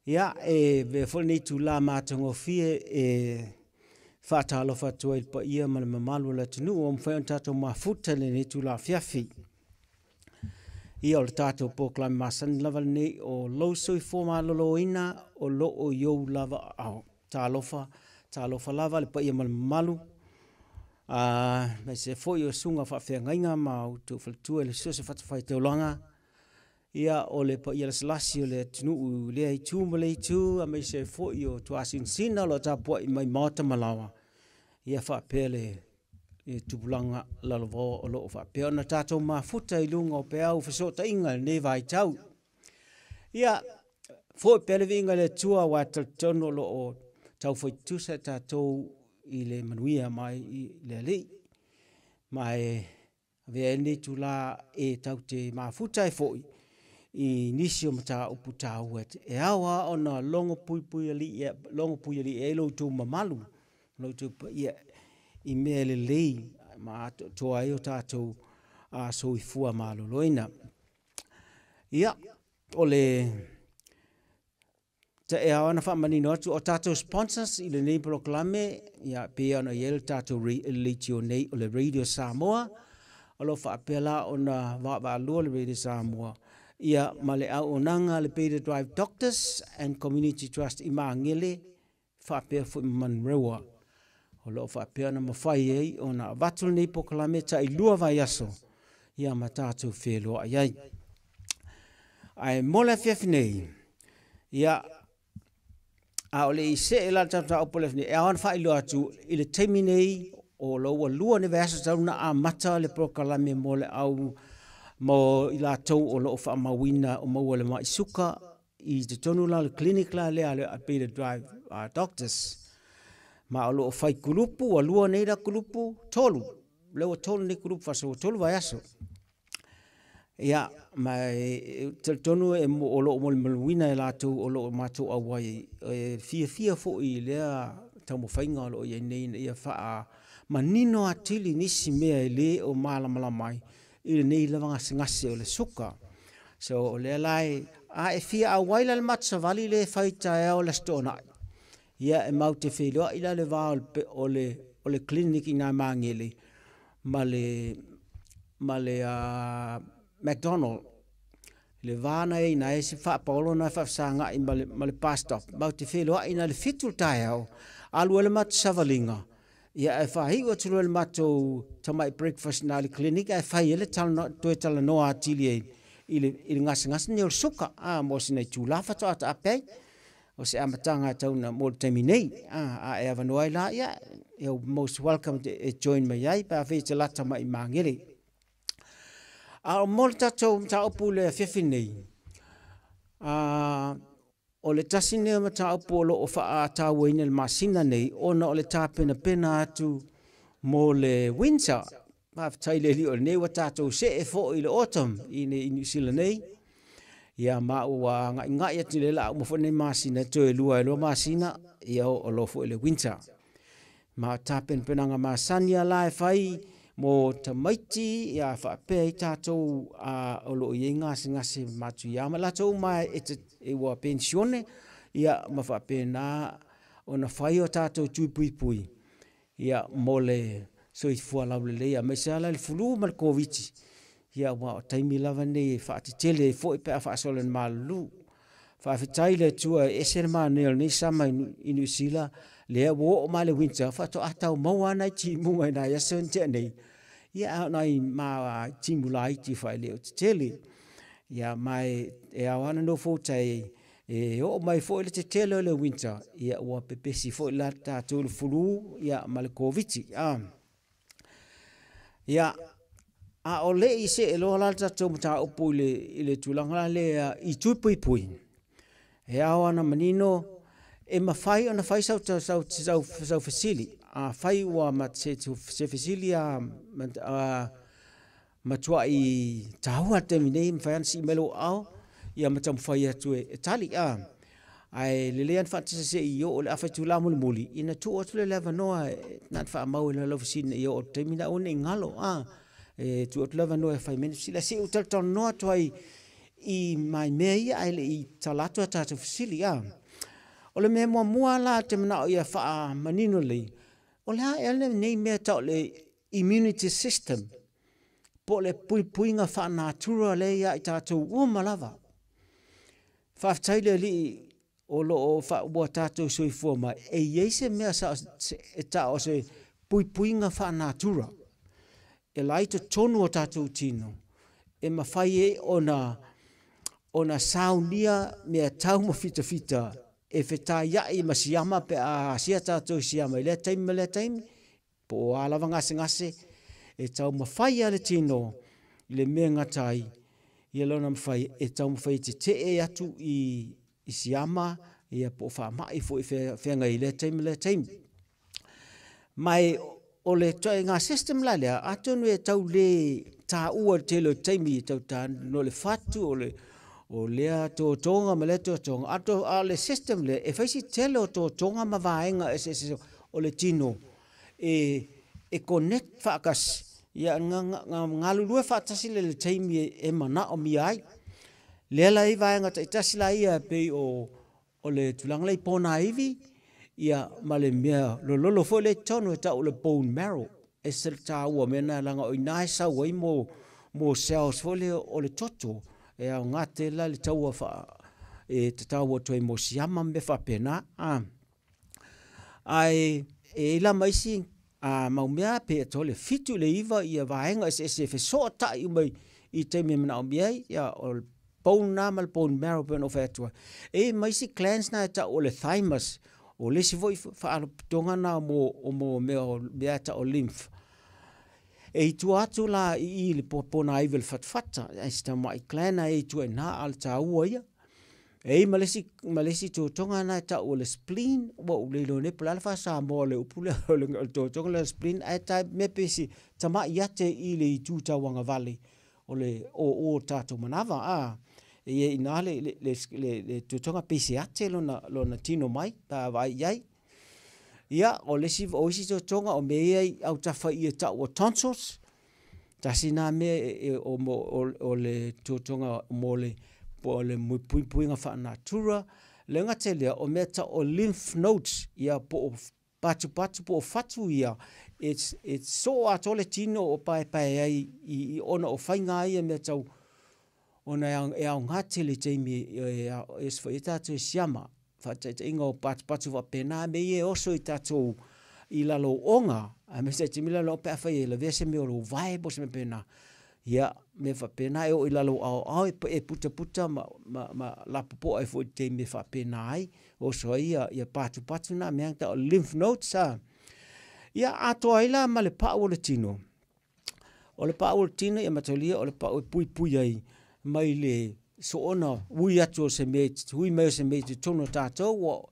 Ia, e avea foi lenei itula matagofie e faatalofa atu ai i le paia ma le mamalu o le atunuu ua mafai ona tatou mafuta i lenei itula afiafi. Ia, o le tatou polokalame masani lava lenei o lou soifua maloloina o lo o i ou lava aao. Talofa, talofa lava i le paia ma le mamalu, aemaise foi o susuga faafeagaiga ma outou faletua i so o se fatafaitaulaga. Ia, o le paia lasilasi o le atunuu i lea itu ma lea itu, aemaise ai foi o tuasinsina o lo o tapuai mai maota ma laoa, ia faapea le tupulaga lalovaoa o lo o faapea ona tatou mafuta i luga o peau o fesootaiga i lenei vaitau. Ia, foi pea le viiga i le Atua aua e talitonu o lo o taufai tutusa tatou i le manuia mai i le Alii. Ma e avea ai lenei itula e tatou te mafuta ai foi i nisi o mataupu taua e ao lava ona logo puipuialii ai lo outou mamalu, lo outou paia i mea lelei ma atoatoa ai o tatou soifua maloloina. Ia, o le e ao ona faamanino atu o tatou sponsors i lenei polokalame, ia pei ona i ai le tatou leitio nei o le Radio Samoa, o lo o faapea la ona vaavaalua le Radio Samoa ia ma le auaunaga a le Beta Drive Doctors and Community Trust i Magele faapea foi ma Manurewa. O lo o faapea ona mafai ai ona avatu lenei polokalame tai 2 vaiaso ia ma tatou feloai ai. Ae mo le afiafi nei, ia, a o le i see la le tatou mataupu i le afiafi nei, e ao ona faailoa atu i le taimi nei o lo ua 2 ni vaiaso talu ona amata le polokalame mo le au mo i latou o lo o faamauina o maua le mai suka i totonu la o le clinic la lea a le Beta Drive Doctors. Ma o lo o fai kulupu, ua 2 nei la kulupu, 3. Lea ua 3 nei kulupu faaso, ua 3 vaiaso. Ia, ma e talitonu o lo o molimauina e latou o lo o matou auai e fiafia foi i lea taumafaiga o lo o i ai nei ina ia faamanino atili nisi mea e le o malamalama ai i lenei lava gasegase o le suka. So, o lea la a e fia auai la le matou savali le fai taeao le Aso Toonai, ia e matou te feiloai la le va o le clinic i nai Magele ma le McDonald, le va na e ina e si faapaolo na faafesagai ma le bus stop. Matou te feiloai ina le 7 le taeao, alu ai le matou savaliga, ia e faaiu atu loa le matou tamai breakfast na le clinic ae fai ai le toe talanoa atili ai i le gasegase nei o le suka, mo sina itula faatoa taape ai. O se amataga e tau na mo le taimi nei, a e avanoa ai la, ia, you're most welcome e join mai ai, pe a fai e te lata mai i Magele. A o mo le tatou mataupu le afiafi nei, o le tasi nei o mataupu o lo o faatauaina i le masina nei, ona o le tapenapena atu mo le winter. Faafetai le Alii o lenei ua tatou see foi i le autumn i New Zealand nei. Ia ma ua agaigai atu le la uma foi nei masina, toe 2 masina, ia o lo foi le winter. Ma tapenapenaga masani ala e fai mo tamaiti, ia faapea i tatou o lo o i ai gasegase matuia ma latou uma e ua pensione, ia ma faapena ona fai o tatou tui puipui, ia mo le soifua laulelei, aemaise lava le flu ma le Koviti, ia ua o taimi lava nei e faatetele ai foi pe a faasolo i le malulu. Faafetai le Atua e ese le manaia o lenei sama i Niu Sila, lea ua oo mai le winter, faatoa tau maua lava nai timuga i nai aso na tea nei, ia a o nai ma timu laiti faale o tetele. Ia ma e ao lava ona nofo uta e oo mai foi le tetele o le winter, ia ua pepesi foi la tatou le flu, ia ma le Koviti. Ia, a o le i see loa la le tatou mataupu i le tulaga la lea i tui puipui, e ao ona manino e mafai ona fai sau fesili. A fai ua ma se fesili a matuai taua le taimi nei, mafai ona sii mai lou ao, ia ma taumafai atu e tali. Ae lelei ona faatasi se i oo le afa itula mulimuli, ina tuu atu le avanoa na te faamau i lau fesili i oo le taimi na aua ne i galo. E tuu atu le avanoa e fai mai ni fesili. Ae se i ou talatalanoa atu ai i mai mea ia ae le i tala atu a tatou fesili. A o le mea muamua la te manao ia faamanino lelei, o le a ea lenei mea tau le immunity system, po o le puipuiga faanatura lea ia i tatou uma lava. Faafetai le Alii o lo o ua tatou soifua mai, e i ai se mea e tau o se puipuiga faanatura e la i totonu o tatou tino, e mafai ai ona saunia mea tau ma fitafita e fetaiai ma siama pe a asia tatou siama i lea taimi ma lea taimi, po o a lava gasegase, e taumafai lava le tino i le mea e gata ai, ia lona mafai e taumafai e tetee atu i siama, ia po o faamai foi feagai i lea taimi ma lea taimi. Ma o le ituaiga system la lea, atonu e tau le taua i le tele o taimi e tau no le fatu o lea totoga ma lea totoga, a o le system lea, e fai si tele o totoga ma vaega eseese o le tino e connect faatasi, ia galulue faatasi le taimi e manaomia ai. Lea la i vaega taitasi la ia pei o le tulaga lea i ponaivi, ia ma le mea lololo foi le tonu e tau o le bone marrow. E se taua mea na leaga o i ina e sau ai mo cells foi lea o le toto, e aoga tele la le taua e tatau atu ai mo siama ma mea faapena. Ae e i la ma isi mau mea pe atau le 7 le 9 ia vaega eseese e fesootai uma i taimi e manaomia ai, ia o le bone na ma le bone marrow pe ona fai atu ai. E mai isi glands na e tau o le thymus, o le isi foi faalapotopotoga na mo mea tau o lymph. E i tua atu la i le ponaivi o le fatafata, ai se tamai gland na e i tua i na a le taua ia. E i ma le isi totoga na e tau o le spleen, ua u leilo nei po o le a le faa-Samoa o le upu lea o le totoga lea o le spleen, ae tai mea pe se tamai ate i le itu tauagavale o le o tatou manava. E i ai ina le totoga pe se ate lona tino mai, pa vaai i ai. Ia, o le isi, o isi totoga o mea ia i autafa i e tau o tonsils, tasi nā mea o le totoga mo le po o le puipuiga faanatura, le gata i lea o mea tau o lymph nodes, ia po o patupatu po o fatu ia, it's so atoa le tino o paepae ai i ona o faiga ia mea tau ona e aoga tele taimi e sefai ai tatou siama faataitaiga o patupatu faapena me ia e oso i tatou i lalo o oga, a me se taimi lalo pe afai e lavea se mea o lou vae po o se mea pena, ia mea faapena e oo i lalo o aoao e putaputa ma lapopoa ai foi i le taimi e faapena ai, oso ai ia patupatu na mea tau o lymph nodes. Ia atoa ai la ma le pau o le tino. O le pau o le tino ia mataulia o le pau e puipui ai mai le soona ui atu o se mea, ui mai o se mea i totonu o tatou, ua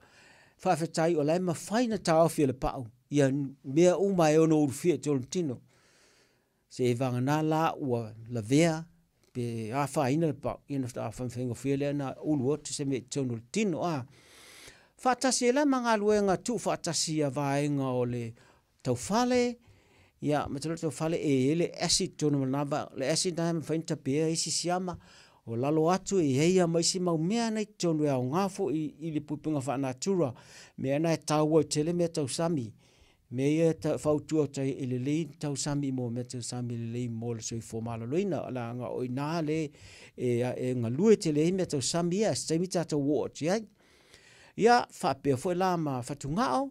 faafetai o la e mafai na taofi e le pau ia mea uma e ono ulufia i totonu o le tino. Se e vagana la ua lavea pe afaina le pau, ia na faigofie lea na ulu atu se mea i totonu o le tino. Faatasi ai la ma galuega tuufaatasi ia vaega o le taufale, ia mataulia taufale e i ai le acid totonu o lena, le acid na e mafai ona tapea isi siama, o lalo atu e i ai ma isi mau mea na i totonu e aoga foi i le puipuiga faanatura, mea na e taua tele mea tausami, mea ia fautua atu ai e lelei tausami mo mea tausami lelei mo le soifua maloloina, leaga o i ina le e galue tele ai mea tausami ia, se taimi tatou oo atu i ai. Ia faapea foi la ma fatugao,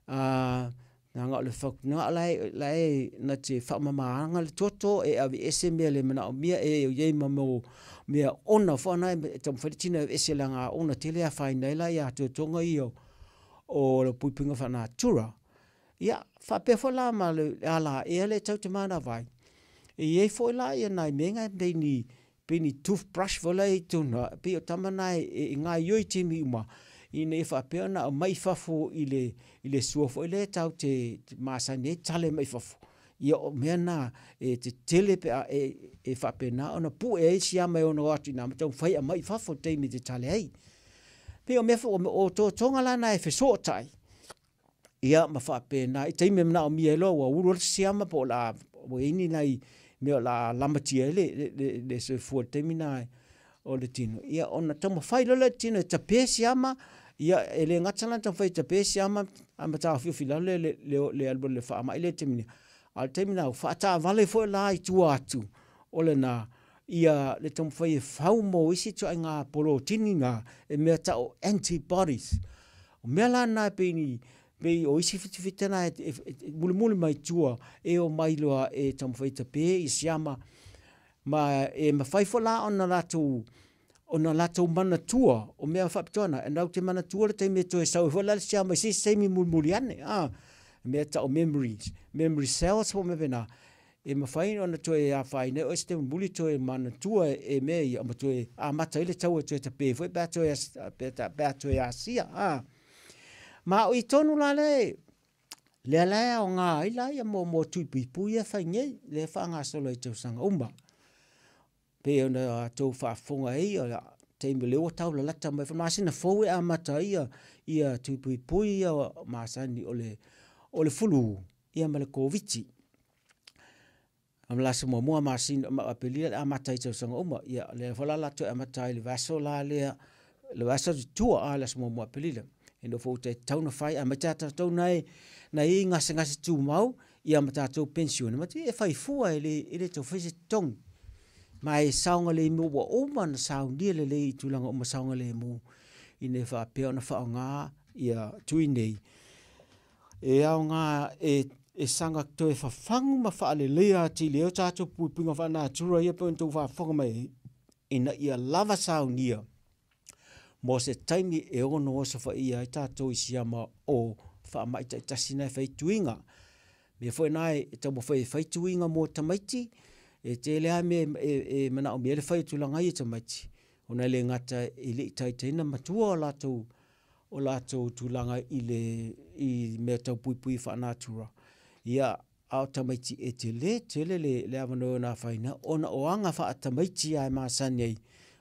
leaga o le fatugao la e na te faamamaaga le toto e aveese mea le manaomia e i ai ma mo mea ona foi na e taumafai le tino e aveese leaga ona tele e afaina ai la ia totoga ia o le puipuiga faanatura. Ia faapea foi la ma le ala ea le tau te manavai, e i ai foi la ia nai mea ngai pei ni toothbrush foi la i tuna, pei o tama na e ngaioi taimi uma, ina ia faapea ona aumai i fafo i le sua foi lea tau te masani ai tale mai fafo. Ia o mea na e tetele pe a e faapena ona pue ai siama e ono atu i nā ma taumafai aumai i fafo taimi te tale ai. Pei o mea foi o totoga la na e fesootai, ia ma faapena i taimi e manaomia ai loa ua ulu atu siama po o la ua i ai ni nai mea o la lamatia ai le soifua i le taimi na o le tino, ia ona taumafai loa lea o le tino e tape siama, ia e le gata la ona taumafai e tape siama ae mataofiofi i lalo le le alu alu o le faamai lea i le taimi nei, a o le taimi lena ua faataavale foi la i tua atu o lena ia le taumafai e fau mo isi ituaiga polotini na e mea tau o antibodies. O mea la na e pei ni pei o isi fitafita na e mulimuli mai tua e omai loa e taumafai e tape i siama ma e mafai foi la ona latou ona latou manatua o mea faapitoa na, latou te manatua le taimi e toe sau ai foi la le siama i se isi taimi mulimuli ane, a, mea e tau o memories, memory cells po o mea faapena, e mafai ona toe afaina ai oe i se taimi mulimuli toe manatua e mea ia ma toe amata ai le taua e toe tape foi pe a toe asia. A. Ma o i tonu la lea, lea la e aoga ai la ia mo tui puipui ia e fai nei, lea e faagasolo ai i tausaga uma. Pei ona outou faafofoga ai, o le taimi o lea ua taulalata mai foi le masina fou e amata ai ia tui puipui ia masani o le flu ia ma le Koviti. O le aso muamua masina o Aperila e amata ai i tausaga uma. Ia o lea foi la o le a toe amata ai i le vaiaso la lea, le vaiaso atu i tua a le aso muamua o Aperila. E nofo uta e tatau ona fai, aemaise lava tatou na e i ai gasegase tumau ia ma tatou penisione, e fai fua e le tau faia se totogi. Ma e saogalemu, ua uma ona saunia lelei i tulaga uma saogalemu ina ia faapea ona faaaoga ia tui nei, e aoga e saga toe fafagu ma faaleleia atili ai o tatou puipuiga faanatura ia pei ona outou faafofoga mai ai, ina ia lava saunia mo se taimi e ono osofaia ai tatou i siama o faamai taitasi na e fai tuiga. O le mea foi lena e taumafai e fai tuiga mo tamaiti, e tele lava mea e manaomia ai le fai o tulaga ia i tamaiti, ona e le gata e le i taitaiina matua o latou tulaga i le i mea tau puipui faanatura, ia, a o tamaiti e tele tele le avanoa e ono afaina ai ona o aga faatamaiti lava e masani ai,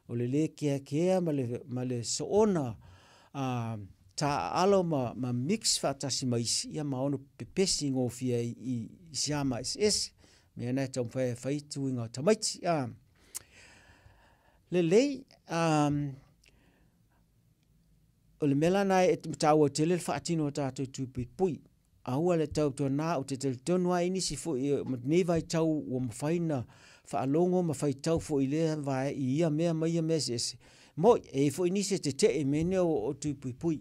o le lē keakea ma le soona taaalo ma mix faatasi ma isi, ia ma ono pepesi gofie ai i siama eseese. O le mea lena e taumafai ai e fai tuiga o tamaiti. Lelei, o le mea la lena e taua tele le faatino o tatou tui puipui. Aua le tautuana, ou te talitonu lava e i ai nisi foi o lenei vaitau ua mafai ona faalogo ma faitau foi i lea i ia mea ma ia mea eseese. E moni, e i ai foi nisi e tetee i mea nei o tui puipui,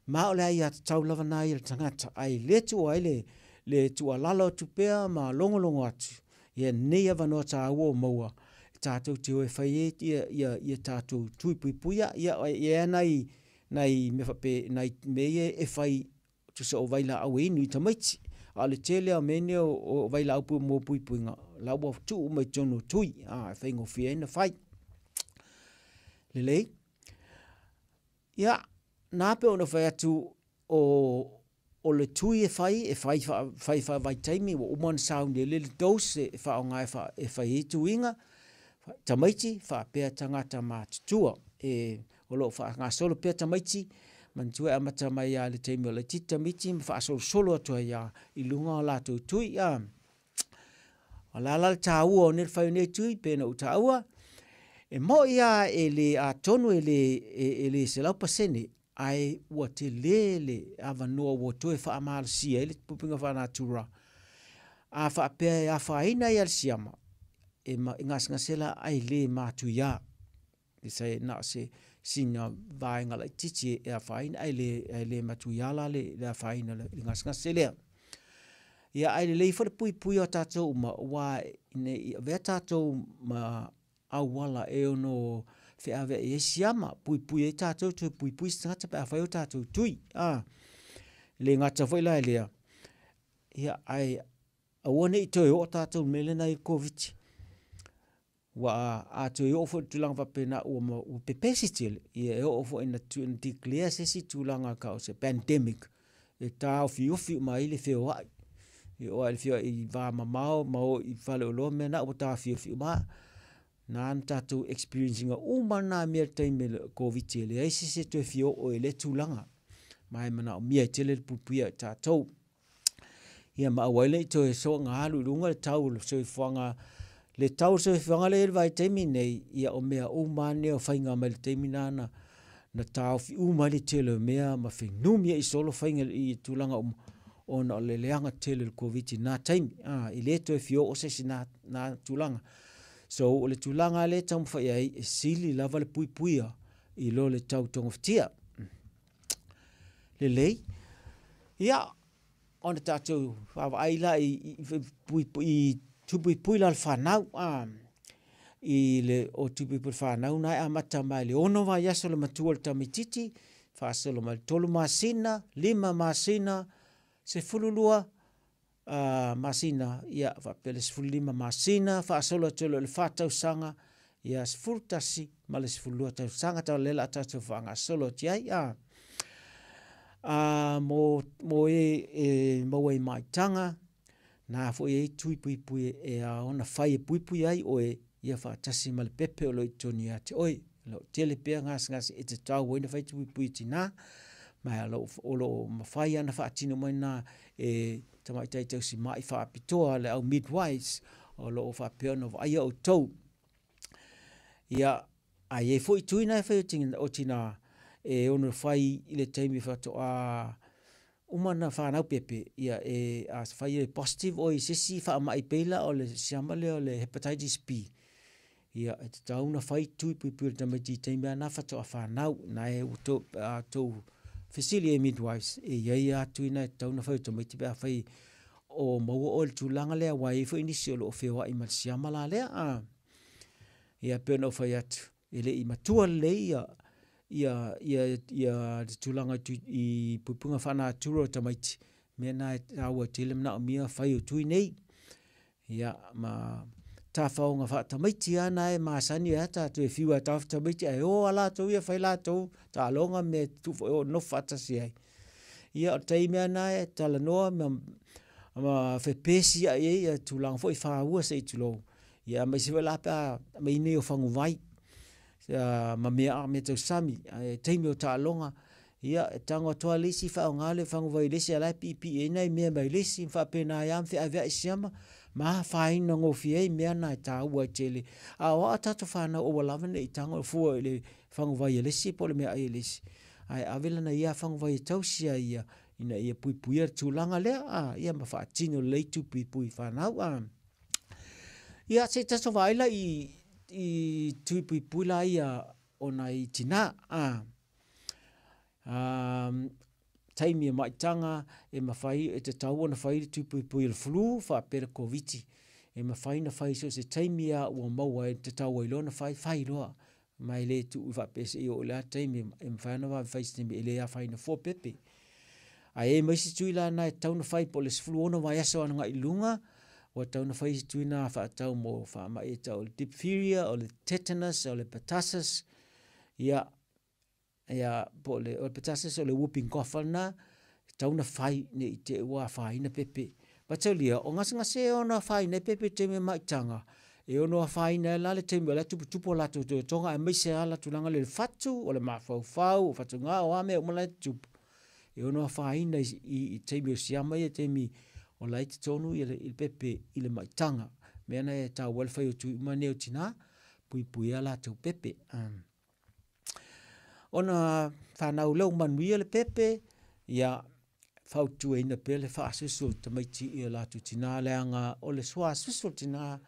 ma o le aiatatau lava lena ia a le tagata, ae le tuua ai le tuualalo atu pea ma logologo atu ia lenei avanoa taua ua maua tatou te o e fai ai ia tatou tui puipuia. Ia e i ai lava nai mea faapena, nai mea ia e fai tusa o vailaau e inu i tamaiti, a o le tele lava o mea nei o vailaau mo puipuiga, o la ua tuu uma i totonu o tui e faigofie ai ona fai. Lelei. Ia, na pei ona fai atu o le tui e fai, e fai faavaitaimi, ua uma ona sauni e le dose e faaaoga e fai ai tuiga, tamaiti faapea tagata matutua. E, o lo o faagasolo pea tamaiti, manatua e amata mai lava i le taimi o laitiiti tamaiti ma faasolosolo atu ai lava i luga o latou tui. A, o le a la le taua o nei fai o nei tui pei ona ou taua, e moni lava e le atonu e le 100%, ae ua tele le avanoa ua toe faamalosia ai le puipuiga faanatura. A faapea e afaina ai lava le siama, e gasegase la ae le matuia. E na o se sina vaega laitiiti e afaina ae le matuia la le afaina o le gasegase lea. Ia ae lelei foi le puipuia o tatou uma, aua ne i avea tatou ma auala e ono feaveai ai siama, puipui ai tatou, toe puipui se tagata pe afai o tatou tui. A, e le gata foi la i lea, ia ae aua ne i toe oo tatou i le mea lea na i ai le Koviti. Aua a toe oo foi i le tulaga faapena ua pepesi tele, ia e oo foi ina declare se isi tulaga e tau o se pandemic e taofiofi uma ai le feoai. E oo lava i le feoai i va mamao ma o i faleoloa ma mea na, ua taofiofi uma lava. Na na tatou experience ina uma na mea i le taimi o le Koviti e leai se isi e toe fia oo i lea tulaga, ma e manaomia ai tele le puipuia o tatou. Ia ma aua ai ne i toe soona alu i luga le tau o le soifuaga. Le tau o le soifuaga lea e i ai i le vaitaimi lenei, ia o mea uma lava nei o faiga mai le taimi lena na taofi uma ai le tele o mea ma fenumiai solo faiga i tulaga uma ona o le leaga tele o le Koviti-19 i na taimi, e le toe fia oo se isi i na tulaga. So, o le tulaga lea e taumafai i ai, e sili lava le puipuia i lo le tau togafitia. Lelei. Ia, ona tatou vaavaai la i tui puipui la o le fanau. I le o tui puipui o le fanau na e amata mai le 6 vaiaso le matua o le tamaitiiti, faasolo mai le 3 masina, 5 masina, 12 masina, ia faapea le 15 masina, faasolo atu loa i le 4 tausaga, ia 11 ma le 12 tausaga. Tau lea o le a tatou faagasolo atu ai. Mo e e maua i maitaga, na foi e i ai tui puipui e ao ona fai e puipui ai oe ia faatasi ma le pepe o lo o i totonu ia te oe. O lo o tele pea gasegase e tatau ai ona fai tui puipui a tina, ma o lo o mafai lava ona faatino mai na e tamaitai tausimai faapitoa, le au midwives o lo o faapea ona vaaia outou. Ia, ae i ai foi tui na e fai o tina e ono fai i le taimi faatoa uma ona fanau pepe, ia e afai e positive oe i se isi faamai pei la o le siama lea o le hepatitis B, ia e tatau ona fai tui puipui o le tamaitiiti i le taimi lava lena faatoa fanau. Na e ua outou fesili i ai i midwives, e i ai lava tui na e tatau ona fai o tamaiti pe afai o maua oe i le tulaga lea, aua e i ai foi nisi o lo o feoai ma le siama la lea. Ia pei ona ou fai atu, e le i matua lelei le tulaga i puipuiga faa-natura o tamaiti, mea na e taua tele le manaomia fai o tui nei. Ia, ma tafaoga faatamaiti lava na e masani ai tatou e fiu lava e taofi tamaiti ae o lava latou ia fai latou taaloga ma mea e nonofo faatasi ai. Ia o le taimi lava lena e talanoa ma fepesiai ai tulaga foi faua se i tulou, aemaise foi la pe a aumai mea nei o faguvai ma meatausami i taimi o taaloga, ia e tago atu lava le isi faaaoga le faguvai o le isi a o la e piipii ai nai mea mai le isi ma faapena ai lava ona feaveai siama ma afaina gofie ai mea na e taua ai tele. A o a tatou fanau aua lava ne i tago fua i le faguvai a le isi po o le meaai a le isi, ae ave lana ia faguvai e tausi ai ia ina ia puipuia le tulaga lea, ia ma faatino lelei tui puipui i fanau. Ia, se i tatou vaai la i tui puipui la ia o nai tina. Taimi e maitaga e mafai e tatau ona fai le tui puipui o le flu faapea le Koviti. E mafai ona fai so o se taimi lava ua maua ai, tatau ai loa ona fai, fai loa. Ma e le tuu faapea se i oo i le a taimi, e mafai lava ona vave fai i se taimi e le afaina fua pepe. Ae i ai ma isi tui la na e tatau ona fai po o le 16 vaiaso agai i luga, ua tatau ona fai isi tui na faatatau mo faamai e tau o le diphtheria, o le tetanus, o le pertussis, ia, ia po o le, o le pertussis o le whooping cough lena, e tatau ona fai ne i te i ua afaina pepe. Mataulia, o gasegase e ono afaina ai pepe i taimi o maitaga, e ono afaina ai la le taimi o la e tuputupu o latou totoga aemaise lava le tulaga lea o le fatu, o le mafaufau, o fatugao, o a mea uma la e tutupu, e ono afaina i taimi o siama ia, taimi o la e i totonu le pepe i le maitaga. O le mea lena e taua ai le fai o tui uma nei o tina, puipuia a latou pepe. Ona fanau lea ua manuia le pepe, ia fautuaina pea le faasusu o tamaiti i o latou tina, leaga o le suasusu o le tina,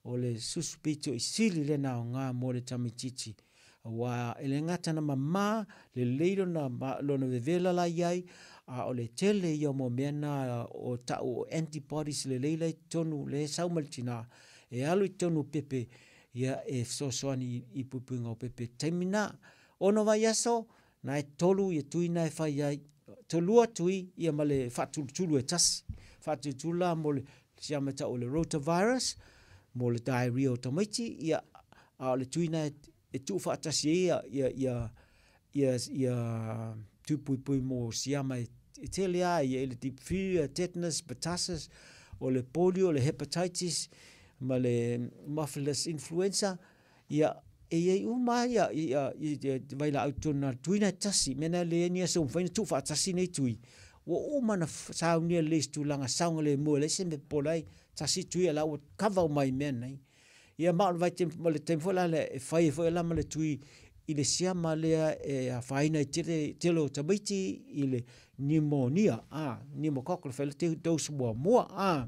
o le susu pito i sili lea na aoga mo le tamaitiiti. Aua e le gata ina mama lelei lona vevela la e i ai, a o le tele ia o mea na o tau o antibodies lelei la e i totonu lea e sau mai le tina e alu i totonu o pepe, ia e fesoasoani i puipuiga o pepe i le taimi lena. 6 vaiaso, na e 3 ia tui na e fai ai, tolua tui ia ma le faatulutulu e tasi. Faatulutulu la mo le siama e tau o le rotavirus, mo le diarrhea o tamaiti, ia, a o le tui na e tuufaatasi ai ia tui puipui mo siama e tele lava, e i ai le diphtheria, tetanus, pertussis, o le polio, o le hepatitis, ma le haemophilus influenza, ia, e i ai uma lava vailaau i totonu na o le tui lena e tasi. O le mea lena e leai ni aso e mafai ona tuufaatasi nei tui, ua uma ona saunia lelei i se tulaga saogalemu e leai se mea e popole ai, tasi tui a o la e ua kava uma ai i mea nei. Ia ma o le vaitaimi ma le taimi foi la lea e fai ai foi la ma le tui i le siama lea e afaina ai tele tele o tamaiti i le pneumonia, a, pneumococcal e fai ai le dose muamua. A.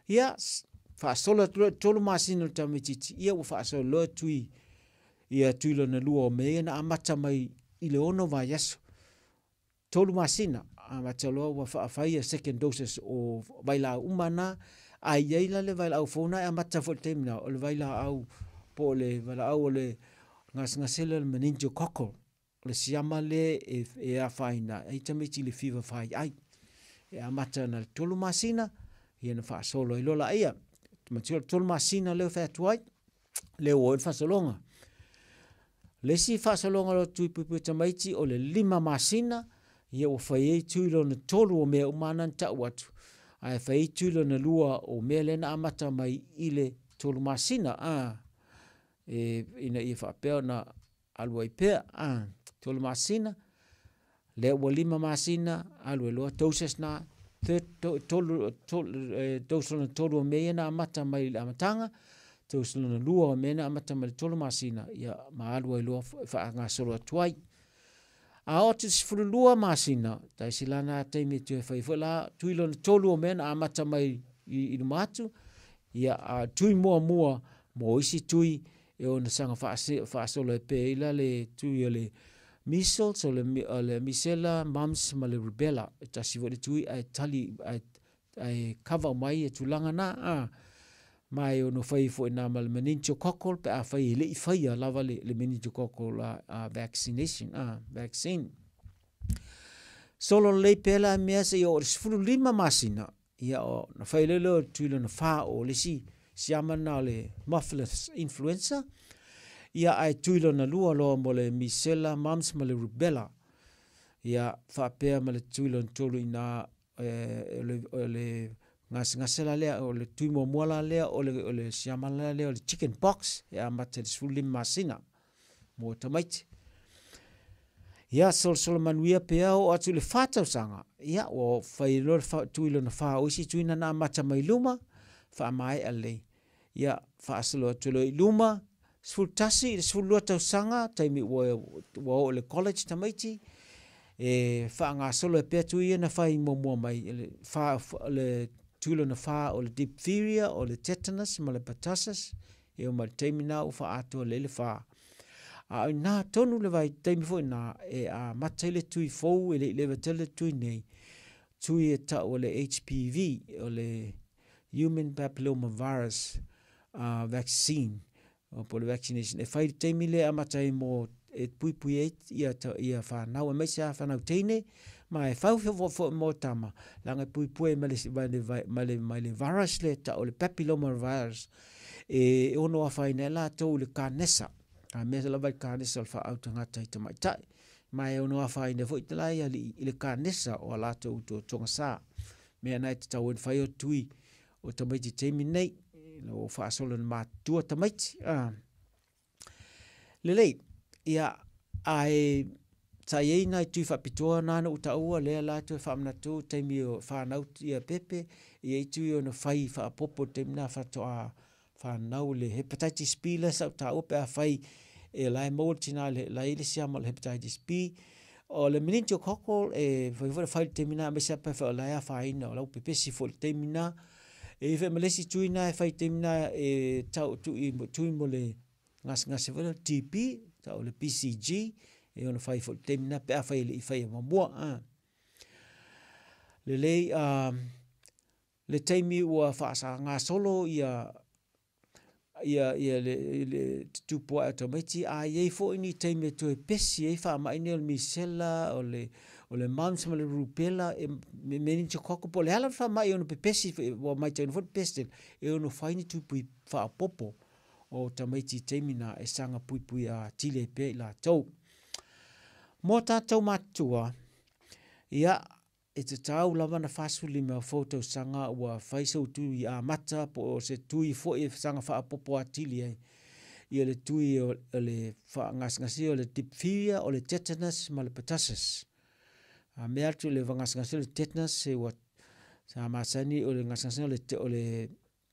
Ia, faasolo atu loa i le 3 masina o le tamaitiiti, ia ua faasolo loa tui ia tui lona lua o mea ia na amata mai i le 6 vaiaso. 3 masina amata loa ua faafai ia second doses o vailaau uma na, ae i ai la le vailaau fou na e amata foi i le taimi lena, o le vailaau po o le valaau o le gasegase lea o le meningococcal, o le siama lea e afaina ai tamaiti i le fiva faiai. E amata ana le 3 masina, ia ona faasolo ai loa laia. Manatua o le 3 masina lea e fai atu ai, lea ua oo i ai le faasologa. O le isi faasologa o le tui puipui tamaiti o le 5 masina, ia ua fai ai tui lona 3 o mea uma na tau atu, ae fai ai tui lona 2 o mea lea na amata mai i le 3 masina, a, e, ina ia faapea ona alu ai pea, a, 3 masina, lea ua 5 masina, alu ai loa doses na, third, tolu, tolu, dose lona 3 o mea ia na amata mai i le amataga, dose lona 2 o mea na amata mai le 3 masina, ia ma alu ai loa faagasolo atu ai. A oo atu i le 12 masina, taisi la na taimi e toe fai foi la tui lona 3 o mea na amata mai i luma atu, ia a tui muamua mo isi tui e ona saga faasolo ai pea i la le tui o le measles, o le misela, mumps ma le rubella. E tasi foi le tui ae tali ae cover mai e tulaga na, a. Ma e ono fai foi na ma le meningococcal pe a fai e le i faia lava le meningococcal vaccination, vaccine. Solo lelei pea la mea seia oo i le 15 masina, ia o na fai lea o le tui lona 4 o le isi siama na o le Haemophilus influenza, ia ae tui lona 2 loa mo le misela, mumps ma le rubella. Ia faapea ma le tui lona 3 ina o le gasegase la lea, o le tui muamua la lea o le siama la lea o le chicken pox, e amata i le 15 masina mo tamaiti. Ia solosolo manuia pea o atu i le 4 tausaga, ia ua fai loa le tui lona 4 o isi tui na amata mai luma, faamaea lelei. Ia faasolo atu loa i luma, 11 i le 12 tausaga, taimi ua oo i le college tamaiti, e faagasolo ai pea tui ia na fai muamua mai, le fa, le tui lona 4 o le diphtheria, o le tetanus ma le pertussis, e oo mai le taimi na ua faaatoa lelei le 4. A o ina tonu le vaitaimi foi na e amata ai le tui fou e le i leva tele le tui nei, tui e tau o le HPV, o le Human Papilloma Virus vaccine, po o le vaccination, e fai i le taimi lea e amata ai mo e puipui ai ia, ia whanau, aemaise a whanau teine, ma e fau fo mo tama, leaga e puipui mai le, mai le, mai le virus le tau o le papilloma virus, e ono afaina ai latou i le kanesa, a mea lava i le kanesa o le faaau tagata i tamaitai, ma e ono afaina foi te lai alii i le kanesa o a latou totoga. Mea na e tatau ai ona fai o tui o tamaiti i taimi nei, ina ua faasolo ina matutua tamaiti. A. Lelei, ia, ae sa i ai nai tui faapitoa na na ou taua lea la toe faamanatu taimi o whanau ia pepe, i ai tui ona fai faapopo i le taimi na faatoa whanau le hepatitis B lea sa ou taua pe a fai e la e maua le tina le la i le siama o le hepatitis B. O le meningococcal e fai foi le fai i le taimi na, aemaise lava pe afai o la e afaina o la ua pepesi foi i le taimi na. E i ai foi ma le isi tui na e fai i le taimi na e tau tui, tui mo le gasegase foi lea o le TB, tau o le BCG, e ono fai foi i le taimi na pe afai e le i faia muamua. A. Lelei, le taimi ua faagasolo ia ia ia le le tutupu ae o tamaiti, a i ai foi ni taimi e toe pesi ai faamai nei o le misela, o le mumps ma le rubella, e meningococcal, po o le a lava le faamai e ono pepesi, ua matauina foi le pepesi tele, e ono fai ni tupui faaopoopo o tamaiti i taimi na e saga puipui atili ai pea i latou. Mo tatou matutua, ia, e tatau lava na 45 fou tausaga ua fai sou tui amata po o se tui foi e saga faaopoopo atili ai ia le tui o le faagasegase o le diphtheria, o le tetanus ma le pertussis. A mea atu le gasegase o le tetanus e ua sa masani o le gasegase o le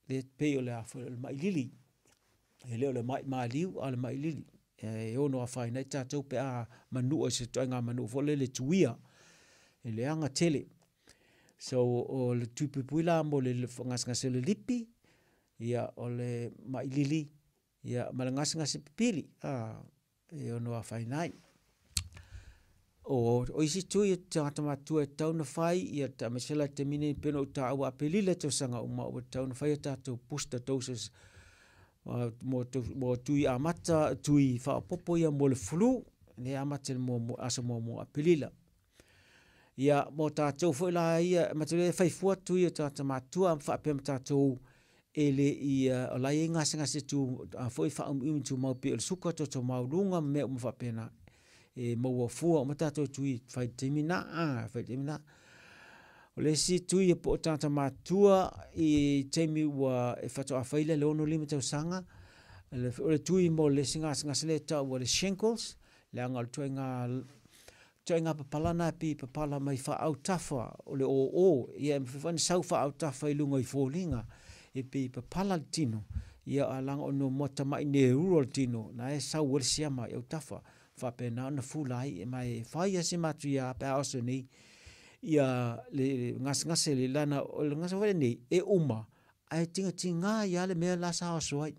le pei o le a foi o le mai lili. E le o le mai maliu a o le mai lili e ono afaina ai tatou pe a manua i se ituaiga manua foi lele tuia e leaga tele. So o le tui puipui la mo le gasegase o le lipi, ia o le mai lili, ia ma le gasegase pipili e ono afaina ai. O isi tui a tagata matutua e tatau ona fai ia aemaise la i le taimi nei pei ona ou taua o Aperila i tausaga uma ua tatau ona fai a tatou booster doses mo tui amata, tui faaopoopo ia mo le flu lea e amata i le aso 1 o Aperila. Ia mo tatou foi la ia, manatua e fai fua tui a tagata matutua faapea ma tatou e le i o la e i ai gasegase foi faaumiumi tumau pei o le suka, toto maualuga ma mea uma faapena, e maua fua uma tatou tui fai i le taimi lena, fai i le taimi lena. O le isi tui po o tagata matutua i taimi faatoa fai le 65 tausaga, o le tui mo le isi gasegase lea e tau o le shingles, leaga o le ituaiga papala lena e pei e papala mai faaautafa o le oo, ia e mafai foi ona sau faaautafa i luga i foliga, e pei e papala le tino, ae leaga o tamai nerua o le tino la e sau ai le siama i autafa, e faapena ona fula ai. Ma e fai lava si matuia pe a oso nei le gasegase lea, o le gasegase foi lenei, e uma ae tigatiga ai lava le mea la sa oso ai.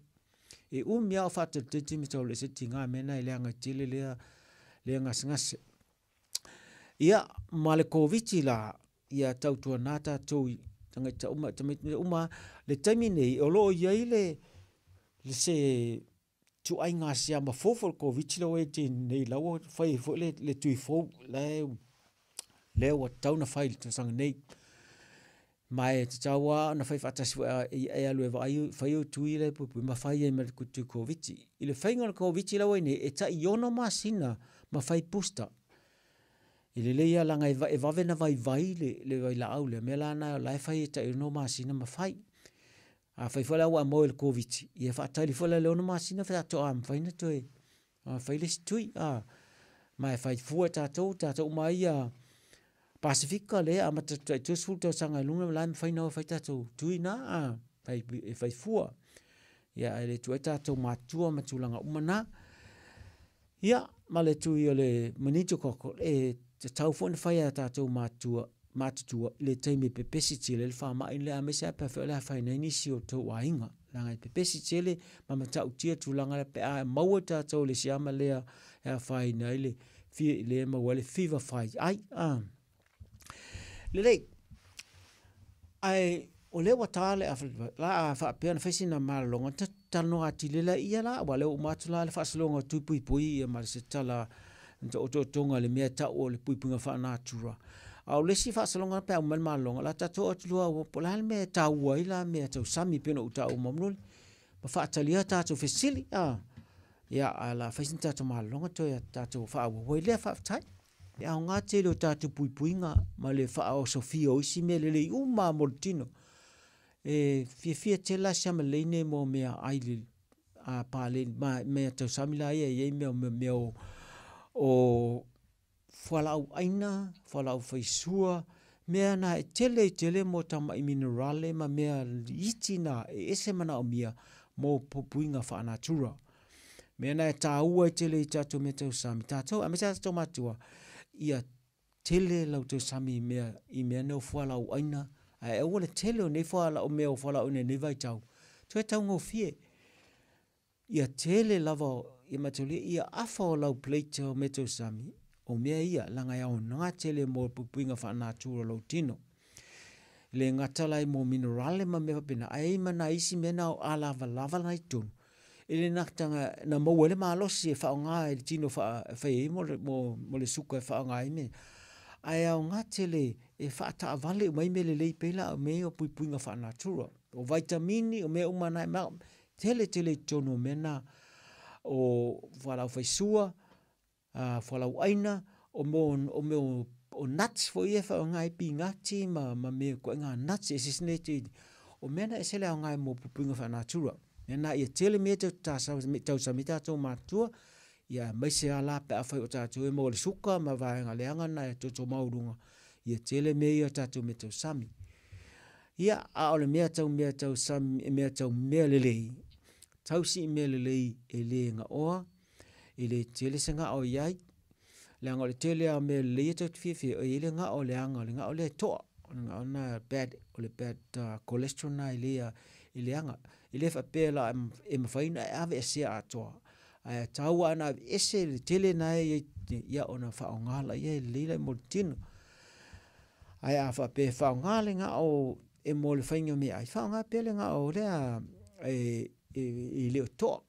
E umi lava o faatalitali taimi e tau alu ese ai le tiga, o le mea lena e leaga tele lea gasegase. Ia, ma le Koviti la, ia tautuana tatou i tagata uma lava, le taimi lenei o lo o i ai se ituaiga siama fou foi o le Koviti lea ua i ai i le taimi nei, la ua fai ai foi le tui fou lea ua tatau ona fai i le tausaga nei. Ma e tatau lava ona fai faatasi foi, a e alu e fai au tui la e puipui ma fai ai ma le tui Koviti. I le faiga o le Koviti la ua i ai nei, e tai 6 masina ma fai booster. E lelei lava leaga e vave ona vaivai le vailaau lea, o le mea la lena o la e fai e tai 6 masina ma fai. Afai foi la ua e maua i le Koviti, ia e faatali foi la i le 6 masina faatoa mafai ona toe fai le isi tui. Ma e fai fua e tatou, tatou uma lava ia Pasefika lea e amata atu i le tai 30 tausaga i luga o la e mafai ona o e fai tatou tui na, e fai fua. Ae le tuua ai tatou matutua ma tulaga uma na. Ia, ma le tui o le meningococcal, e tatau foi ona fai e tatou matutua i le taimi e pepesi tele ai le faamai lea, aemaise lava pe afai o le a afaina ai nisi o outou aiga, leaga e pepesi tele ma matautia le tulaga lea pe a maua tatou i le siama lea e afaina ai le lea e maua ai le fiva faiai. Lelei, ae o lea ua ta le a faapea ona fai sina malologa, ona tatou talanoa atili ai laia la, aua o lea ua uma atu la le faasologa o tui puipui ia ma se tala otootoga i le mea e tau o le puipuiga faalenatura. A o le isi faasologa pe a uma mai le malologa, o le a tatou oo atu loa po o le a le mea e taua ai la mea tausami pei ona ou taua mulimuli, ma faatalia a tatou fesili. Ia, ae o le a fai sina tatou malologa toe tatou faaauau ai lea. Faafetai. E aoga tele o tatou puipuiga ma le faaosofia o isi mea lelei uma lava mo le tino. E fiafia tele la si amalelei nei mo meaai paleni, mea tausami la ia e i ai mea o fualaau aina, fualaau faisua, mea na e tele tele mo tamai minerale ma mea iti na e ese manaomia mo puipuiga faalenatura. Mea na e taua tele i tatou mea tausami, tatou aemaise lava tatou matua, ia tele lau tausami i mea nei o fualaau aina, ae aua le tele o nei mea o fualaau aina i lenei vaitau, toe taugofie. Ia tele lava, ia maitaulia ia afa o lau plate o meatausami o mea ia leaga e aoga tele mo le puipuiga faalenatura o lou tino. E le gata la mo minerale ma mea faapena, ae i ai ma nai isi mea na o lavalava na i totonu, e le gata na maua ai le malosi e faaaoga e le tino e fai ai mo le suka e faaaoga ai mea, ae aoga tele e faataavale uma ai mea lelei pei la o mea ia o puipuiga faalenatura. O vaitamini, o mea uma na, e tele tele i totonu o mea na o fualaau faisua, fualaau aina, o mea o nuts foi ia e faaaoga ai pinati ma mea ituaiga nuts eseese nei e o mea na e ese le aoga mo puipuiga faalenatura. O le mea lena ia tele mea e tou te tausami ai tatou matutua, aemaise lava la pe afai o tatou e maua i le suka ma vaega leaga na e toto maualuga, ia tele mea ia o tatou meatausami. Ia, a o le mea tau meatausami, mea tau mealelei, Tausi i mea lelei e le gaoa, e le tele se gao e i ai, leaga o le tele lava o mea lelei ia tatou te fiafia ai, e i ai le gao leaga, le gao lea e toa. O le gao lena bad, o le bad cholesterol lena e leaga. E le faapea la e mafai ona e aveesea atoa, ae tatau lava ona aveese le tele lena e i ai ona faaaoga lea e lelei la mo le tino. Ae a faapea e faaaoga le gao e mo le faiga o meaai, faaaoga pea le gao lea e le o toa.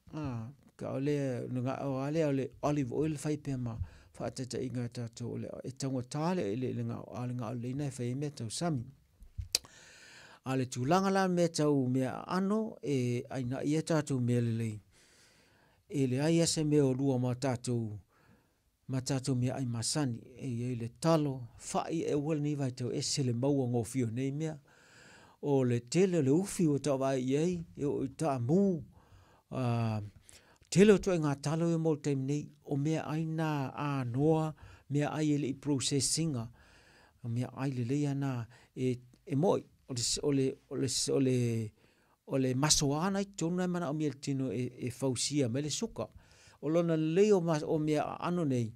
O le gao lava lea o le olive oil e fai pea ma faataitaiga e tatou, e taugata le gao, a o le gao lelei lena e fai ai meatausami. A o le tulaga la i mea tau meaaano e ainaia ai tatou mea lelei, e leai lava se mea o lua ma tatou meaai masani, e i ai le talo, fai, aua lenei vaitau e ese le maua gofie o nei mea. O le tele o le ufi ua tau vaai i ai, e oo i taamu, tele o ituaiga talo ia e maua i le taimi nei, o meaai na anoa, meaai e le i process ina, o meaai lelei lava na. E moni o le masoa lena e i totonu lena e manaomia e le tino e fausia mai ai le suka. O lona lelei o mea aano nei,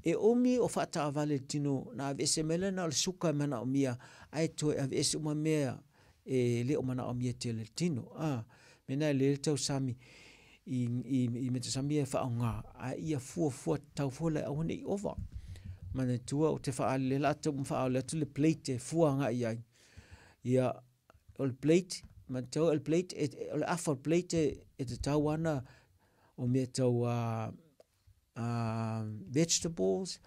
e umi o faataavale i le tino ona aveese mai lea na o le suka e manaomia ae toe aveese uma mea e le o manaomia tele e le tino. O le mea lena e lelei ai le tausami i meatausami ia e faaaoga, a ia fuafua tatau foi la aua ne i ova. Manatua ou te faaali, o lea o le a tau faaali atu le plate e fua agai i ai. Ia, o le plate, manatua o le plate, o le afa o le plate e tatau lava ona, o mea tau vegetables,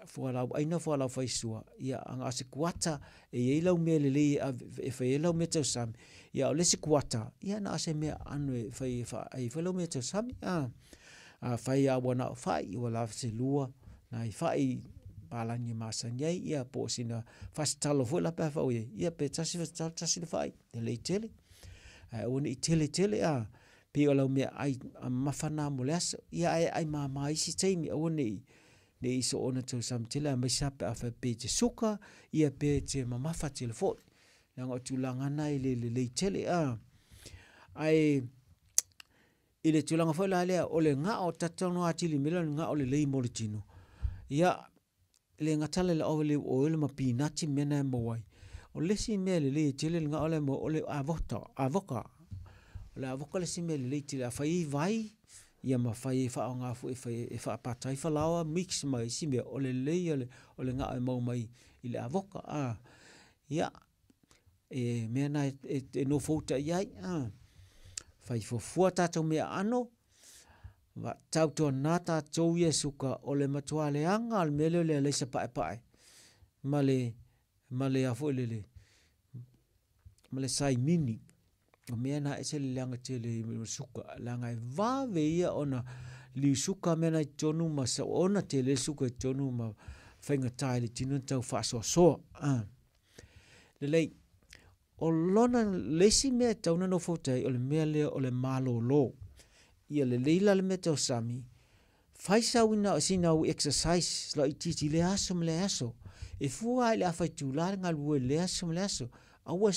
fualaau aina fualaau faisua, ia na o se kuata e i ai lau mea lelei e fai ai lau meatausami, a o le isi kuata, ia na o se meaaano e fai e faaai ai foi lau meatausami. Afai lava ua na o fai, ua lava se lua nai fai palagi e masani ai, ia po o sina fasi talo foi la pe afai o i ai, ia pe tasi le fasi talo tasi le fai, lelei tele. Ae aua ne i tele tele, pei o lau meaai mamafa lena mo le aso. Ia ae ai mama i isi taimi, aua ne i soona tausami tele aemaise lava pe a faapea e te suka ia pe te mamafa tele foi, leaga o tulaga lava na e le lelei tele. Ae i le tulaga foi la lea o le gao, tatou te talanoa atili i le mea lea o le gao lelei mo le tino, ia, e le gata la i le olive oil ma pinati ma mea na e maua ai, o le isi mea e lelei tele le gao lea e maua ai, o le avoka. O le avoka le isi mea lelei tele, a fai ai vai, ia ma fai e faaaoga foi e faapata ai falaoa, mix ma isi mea, o le lelei ia o le gao e maua mai i le avoka. Ia, o mea na e nofouta i ai, fai fuafua tatou meaaano, tautuana tatou ia e suka, o le matua leaga lava o le mea lea o le araisa paepae ma le a foi lele, ma le saimini. O mea na e ese le leaga tele i le suka, leaga e vave ia ona liu suka mea na i totonu ma soona tele le suka i totonu ma faigata i le tino ona tau faasoasoa. Lelei, o lona le isi mea e tatau ona nofouta ai, o le mea lea o le malolo. Ia lelei la le meatausami, fai sina au exercise laitiiti i lea aso ma lea aso. E fua lava i le afa itula le galulue i lea aso ma lea aso. Aua le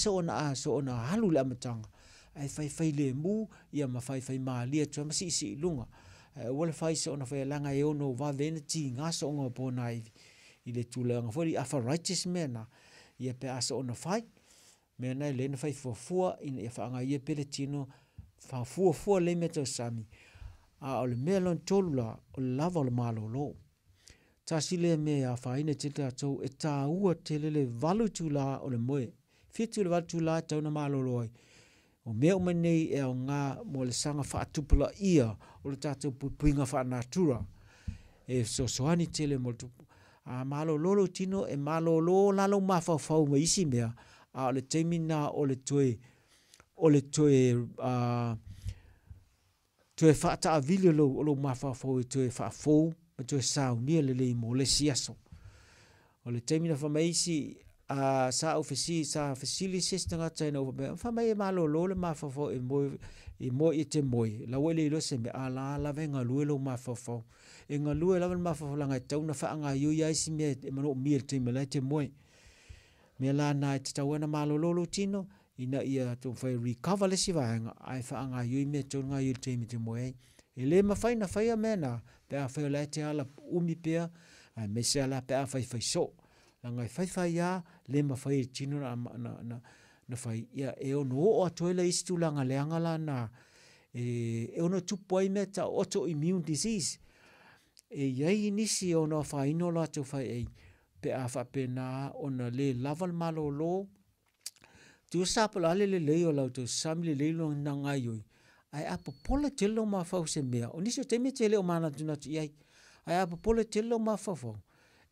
soona alu i le amataga, ae faifai lemu ma faifai malie atu lava ma siisii i luga. Ae aua le fai soona faia leaga e ono vave ai ona tiga sooga o ponaivi i le tulaga foi lea i arthritis ma mea na pe a soona fai. O le mea lena e lelei ona fai fuafua ina ia faagaoioi pea le tino, fuafua lelei meatausami. A o le mea lona tolu la, o le lava o le malolo. Tasi lea mea e afaina ai tele tatou, e taua tele le 8 itula o le moe, 7 i le 8 itula e tatau ona malolo ai. O mea uma nei e aoga mo le saga faatupulaia o le tatou puipuiga faanatura e fesoasoani tele mo le tupu. A malolo lou tino, e malolo la lou mafaufau mai isi mea, a o le taimi lena o le toe faataavili o lou mafaufau e toe faafou ma toe saunia lelei mo le isi aso. O le taimi na fai mai ai isi, sa fesili se isi tagata ina ua faapea, fai mai e malolo le mafaufau e moe e te moe, o la ua e le iloa se mea, a o la lava e galue lou mafaufau. E galue lava le mafaufau leaga e tatau ona faagaoioi lava isi mea e manaomia i le taimi o la e te moe. O le mea la lena e tatau ona malolo lou tino, ina ia taumafai e recover le isi vaega ae faagaioi mea e tatau ona gaioi i le taimi e te moe ai. E le mafai ona faia mea na pe afai o la e te ala umi pea aemaise lava la pe a faifai soo. Leaga e faifai lava le mafai e le tino ona fai, ia e ono oo atu ai la i isi tulaga leaga la na e ono tupu ai mea e tau o autoimmune disease. E i ai nisi e ono afaina o latou faiei pe a faapena ona le lava le malolo. Tusa po o le a le lelei o lau tausami lelei lona gaoioi, ae a popole tele lou mafaufau i se mea, o nisi o taimi e te le o manatunatu i ai, ae a popole tele lou mafaufau,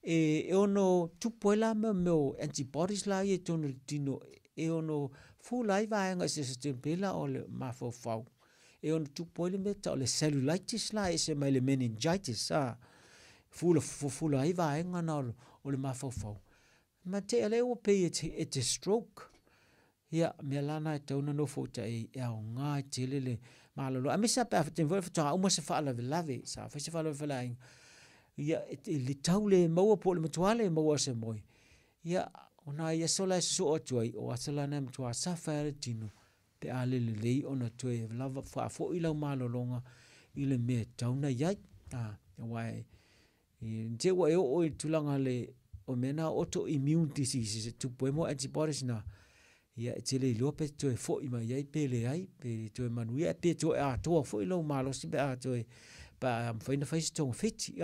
e ono tupu ai la mea o antibodies la ia i totonu o le tino e ono fula ai vaega eseese e pei la o le mafaufau, e ono tupu ai le mea e tau o le cellulitis la e ese mai le meningitis a, fufula ai vaega na o le mafaufau, ma tea lea ua pei e te stroke. Ia, o mea la na e tatau ona nofotai ai, e aoga tele le malolo, aemaise lava pe a taimi foi lea faatoa uma se faalavelave, sa fai se faalavelave faaleaiga, ia e tau le maua po o le matua le maua o se moe. Ia, o nai aso la e sosoo atu ai, o aso la na e matua suffer ai lava le tino pe a le lelei ona toe lava faafoi lau malologa i le mea e tatau ona i ai. Aua ne i te i ua e oo i le tulaga o mea na o autoimmune diseases e tupu ai mea o antibodies na, ia e te le iloa pe toe foi mai ai pe leai, pe toe manuia pe toe atoa foi lou malosi pe a mafai ona fai se togafiti.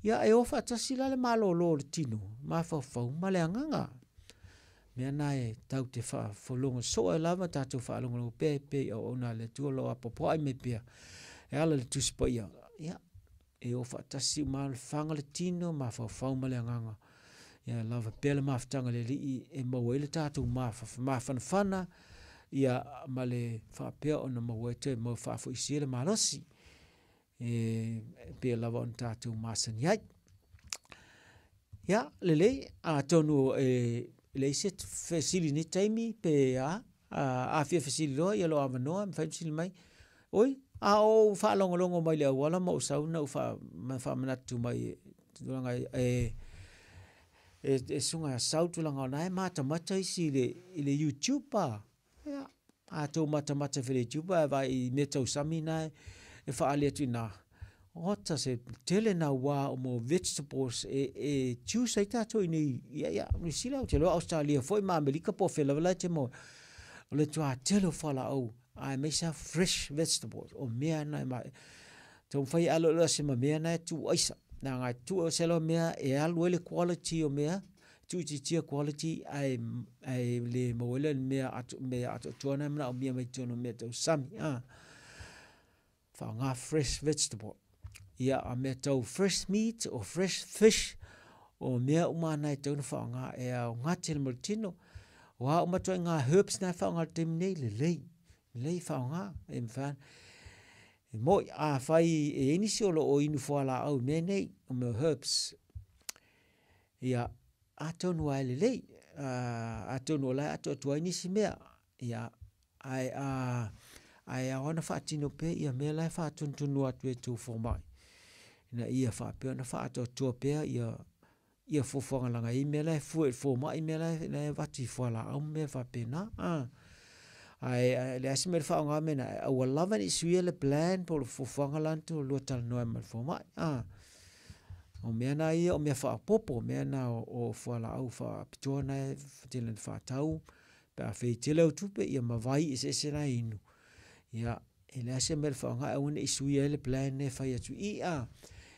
Ia, e o faatasi la le malolo o le tino, mafaufau ma le agaga. O mea na e tatou te faalogo soo ai lava, tatou faalogologo pea e pei o auauna a le Atua o lo o apoapoai mai pea e ala i le Tusi Paia. Ia, e o faatasi uma lava, fafaga le tino, mafaufau ma le agaga, ia lava pea le mafutaga a le Alii e maua ai le tatou mafanafana ma le faapea ona maua ai toe faafoisia le malosi e pei lava ona tatou masani ai. Ia, lelei, atonu e leai se fesili i lenei taimi pe a, a fia fesili loa, ia lou avanoa e mafai ona fesili mai. Oi, a o ou faalogologo mai i le auala ma ou sau na ou faamanatu mai i tulaga e susuga ia Sau tulaga o lena e matamata isi i le YouTube a. Ia, a outou matamata foi i le YouTube ae vaai i mea tausami na e faaali atu i ina, oka se tele naua o mea o vegetables e choose ai tatou i inei ia Niu Sila, ou te iloa o Ausetalia foi ma Amerika po o fea lava la e te maua ai, o le matua tele o fualaau aemaise lava fresh vegetables, o mea na e taumafai e aloalo ese ma mea na e tuu aisa. Leaga e tuu aisa loa mea e alu ai le quality o mea, tuuitiitia quality ae le maua ai lea o le mea atoatoa lena e manaomia mai totonu o mea tausami. Faaaoga fresh vegetable. Ia, a mea tau fresh meat o fresh fish, o mea uma lava na e tatau ona faaaoga, e aoga tele mo le tino. O a uma ituaiga herbs na e faaaoga i le taimi nei, lelei, lelei faaaoga, e mafai. E moni, afai e i ai nisi o lo o inu fualaau i mea nei, o mea o herbs, ia, atonu lava e lelei, atonu o la e atoatoa ai nisi mea, ia, ae a ae ao ona faatino pea ia mea la e faatonutonu atu e tou fomai, ina ia faapea ona faaatoatoa pea ia ia fuafuaga leaga e i ai mea la e fua i le fomai mea la e avatu i fualaau ma mea faapena. Ae leai se mea o le faaaoga mea na, ae aua lava ne i suia le plan po o le fuafuaga la na lua talanoa ai ma le fomai. O mea na ia o mea faaopoopo, o mea na o fualaau faapitoa na e tele ina faatau pe a faapea e tele au tupe, ia ma vai eseese la e inu. Ia, e leai se mea o le faaaoga ae aua ne i suia ai le plan lea e fai atu i i.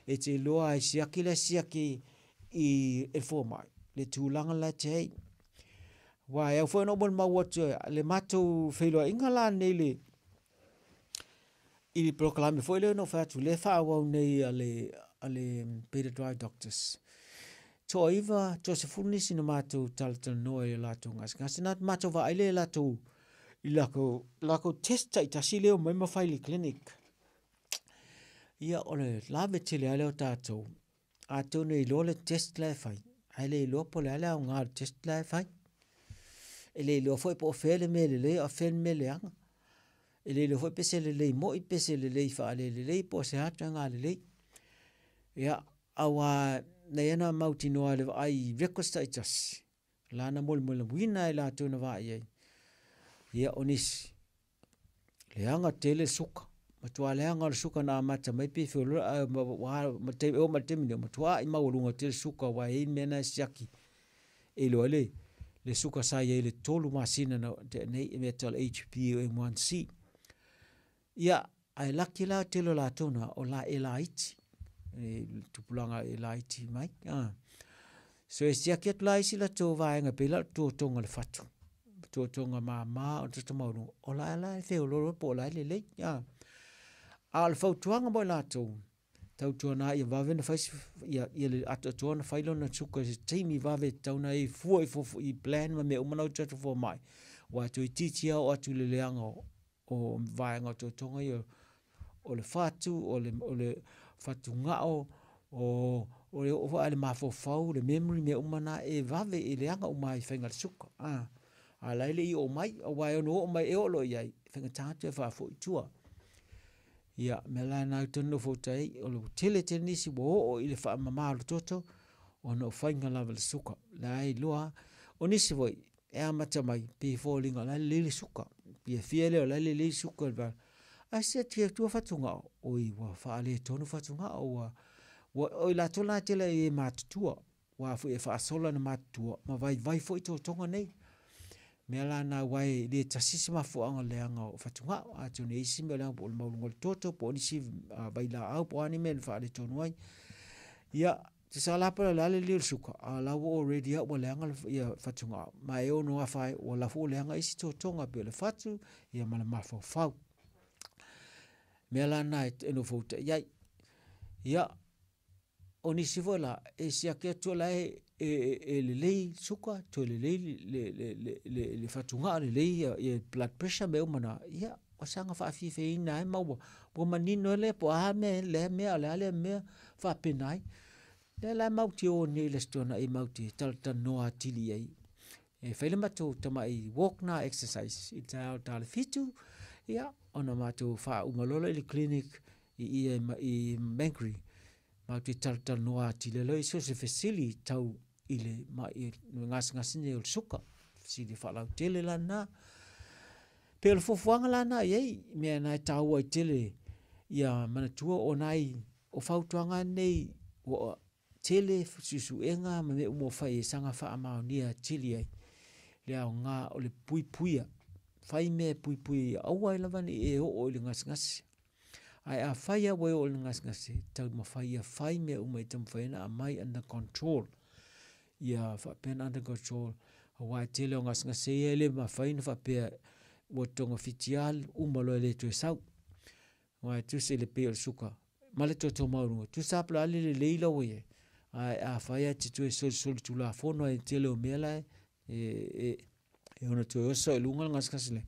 E te iloa lava e siaki la e siaki i le fomai le tulaga la e te ai. Aua e ao foi ona ou molimau atu le matou feiloaiga la nei i le polokalame foi lea na ou fai atu lea e faaauau nei a le Beta Dry Doctors. Toaiva, toasefulu nisi na matou talatalanoa i latou gasegase. Na matou vaai lea i latou i lakou, lakou test taitasi lea e omai ma fai i le clinic. Ia, o le lave tele lava lea o tatou, atonu e iloa le test la e fai, ae le iloa po o le a le aoga o le test la e fai. E le iloa foi po o fea le mea lelei a o fea le mea leaga. E le iloa foi pe se lelei moi pe se lelei faalelelei po o se a ituaiga lelei. Ia, aua na ia na mautinoa i le vaai i records taitasi, la na molimauina e latou na vaai ai. Ia o nisi, leaga tele le suka, matua leaga le suka na amata mai pe feoloolo ae ma taimi e oo mai le taimi lenei, ua matuai maualuga tele suka aua e i ai le mea lena e siaki e iloa ai le suka sa i ai i le 3 masina na tea nei, le mea e tau o le HbA1c. Ia, ae laki la le tele o latou na, o la e laiti, le tupulaga e laiti mai. So e siaki atu la isi latou vaega e pei la o le totoga o le fatu, totoga mama o le toto maualuga, o la e la e feoloolo po o la e lelei. A o le fautuaga mo i latou, tautuana ia vave ona fai le atoatoa ona fai lona suka i se taimi vave e tatau ona e fua i plan ma mea uma na o tatou fomai, aua toeitiiti lava oo atu i le leaga o vaega o totoga ia o le fatu, o le fatugao, e oo foi i le mafaufau, le memory ma mea uma na, e vave, e leaga uma lava i le faiga o le suka. A o la e le i oo mai, aua e ono oo mai e oo loa i ai, e faigata ona toe faafoi i tua. Ia, o le mea la lena ou te nofo ai, o le tele tele nisi ua oo i le faamama o le toto ona o faiga lava o le suka, o la e iloa lava. O nisi foi, e amata mai pei e foliga o la e lelei le suka, ona fiafia lea o la e lelei le suka, ae siaki atua fatugao, oi ua faaletonu fatugao, o i latou la e tele i e matutua, aua foi e faasola ina matutua ma vaivai foi totoga nei. O le mea la lena aua e le tasi se mafuaaga o le leaga o fatugao, atonu e i ai isi mea leaga po o le maualuga o le toto po o nisi vailaau po o a ni mea na faaletonu ai. Ia, tusa la pe o le a le lelei o le suka, a o la e ua already lava ua leaga fatugao, ma e ono afaina ai, o la e foi ua leaga isi totoga pei o le fatu ma le mafaufau. O le mea la lena e nofoutai ai. Ia, o nisi foi la, e siaki atu o la e lelei suka, toe lelei le fatugao, lelei le blood pressure ma mea uma na, ia ua saga faafiafiaina ai ma ua manino ai lea po o a lea mea a o le a lea mea e faapena ai. O lea la matou te o nei i le Aso Toonai matou te talatalanoa atili ai. E fai le matou tamai walk lena exercise i le taeao i le ta o le 7 ona matou faauma loa lea i le clinic i i Mercury matou te talatalanoa atili ai loa i so o se fesili tau i le mai gasegase lenei o le suka, fesili faalautele la lena. E pei o le fuafuaga la lena i ai, i mea na e taua ai tele ia manatua o nai o fautuaga nei ua tele suesuega ma mea uma ua fai e saga faamaonia atili ai le aoga o le puipuia, fai mea e puipuia ia aua ai lava ne i e oo i le gasegase. Ae afai lava ua e oo i le gasegase, taumafai ia fai mea uma e taumafai ai ona aumai under control. Ia faapea ona under control aua o le tele o gasegase ia e le mafai ona faapea ua togafiti lava uma loa e le toe sau. Aua e tusa i le pei o le suka ma le toto maualuga, tusa lava po o le a le lelei la ua i ai, ae afai lava e te toe solisolitulafono ai i le tele o mea la e ono toe oso ai i luga le gasegase lea,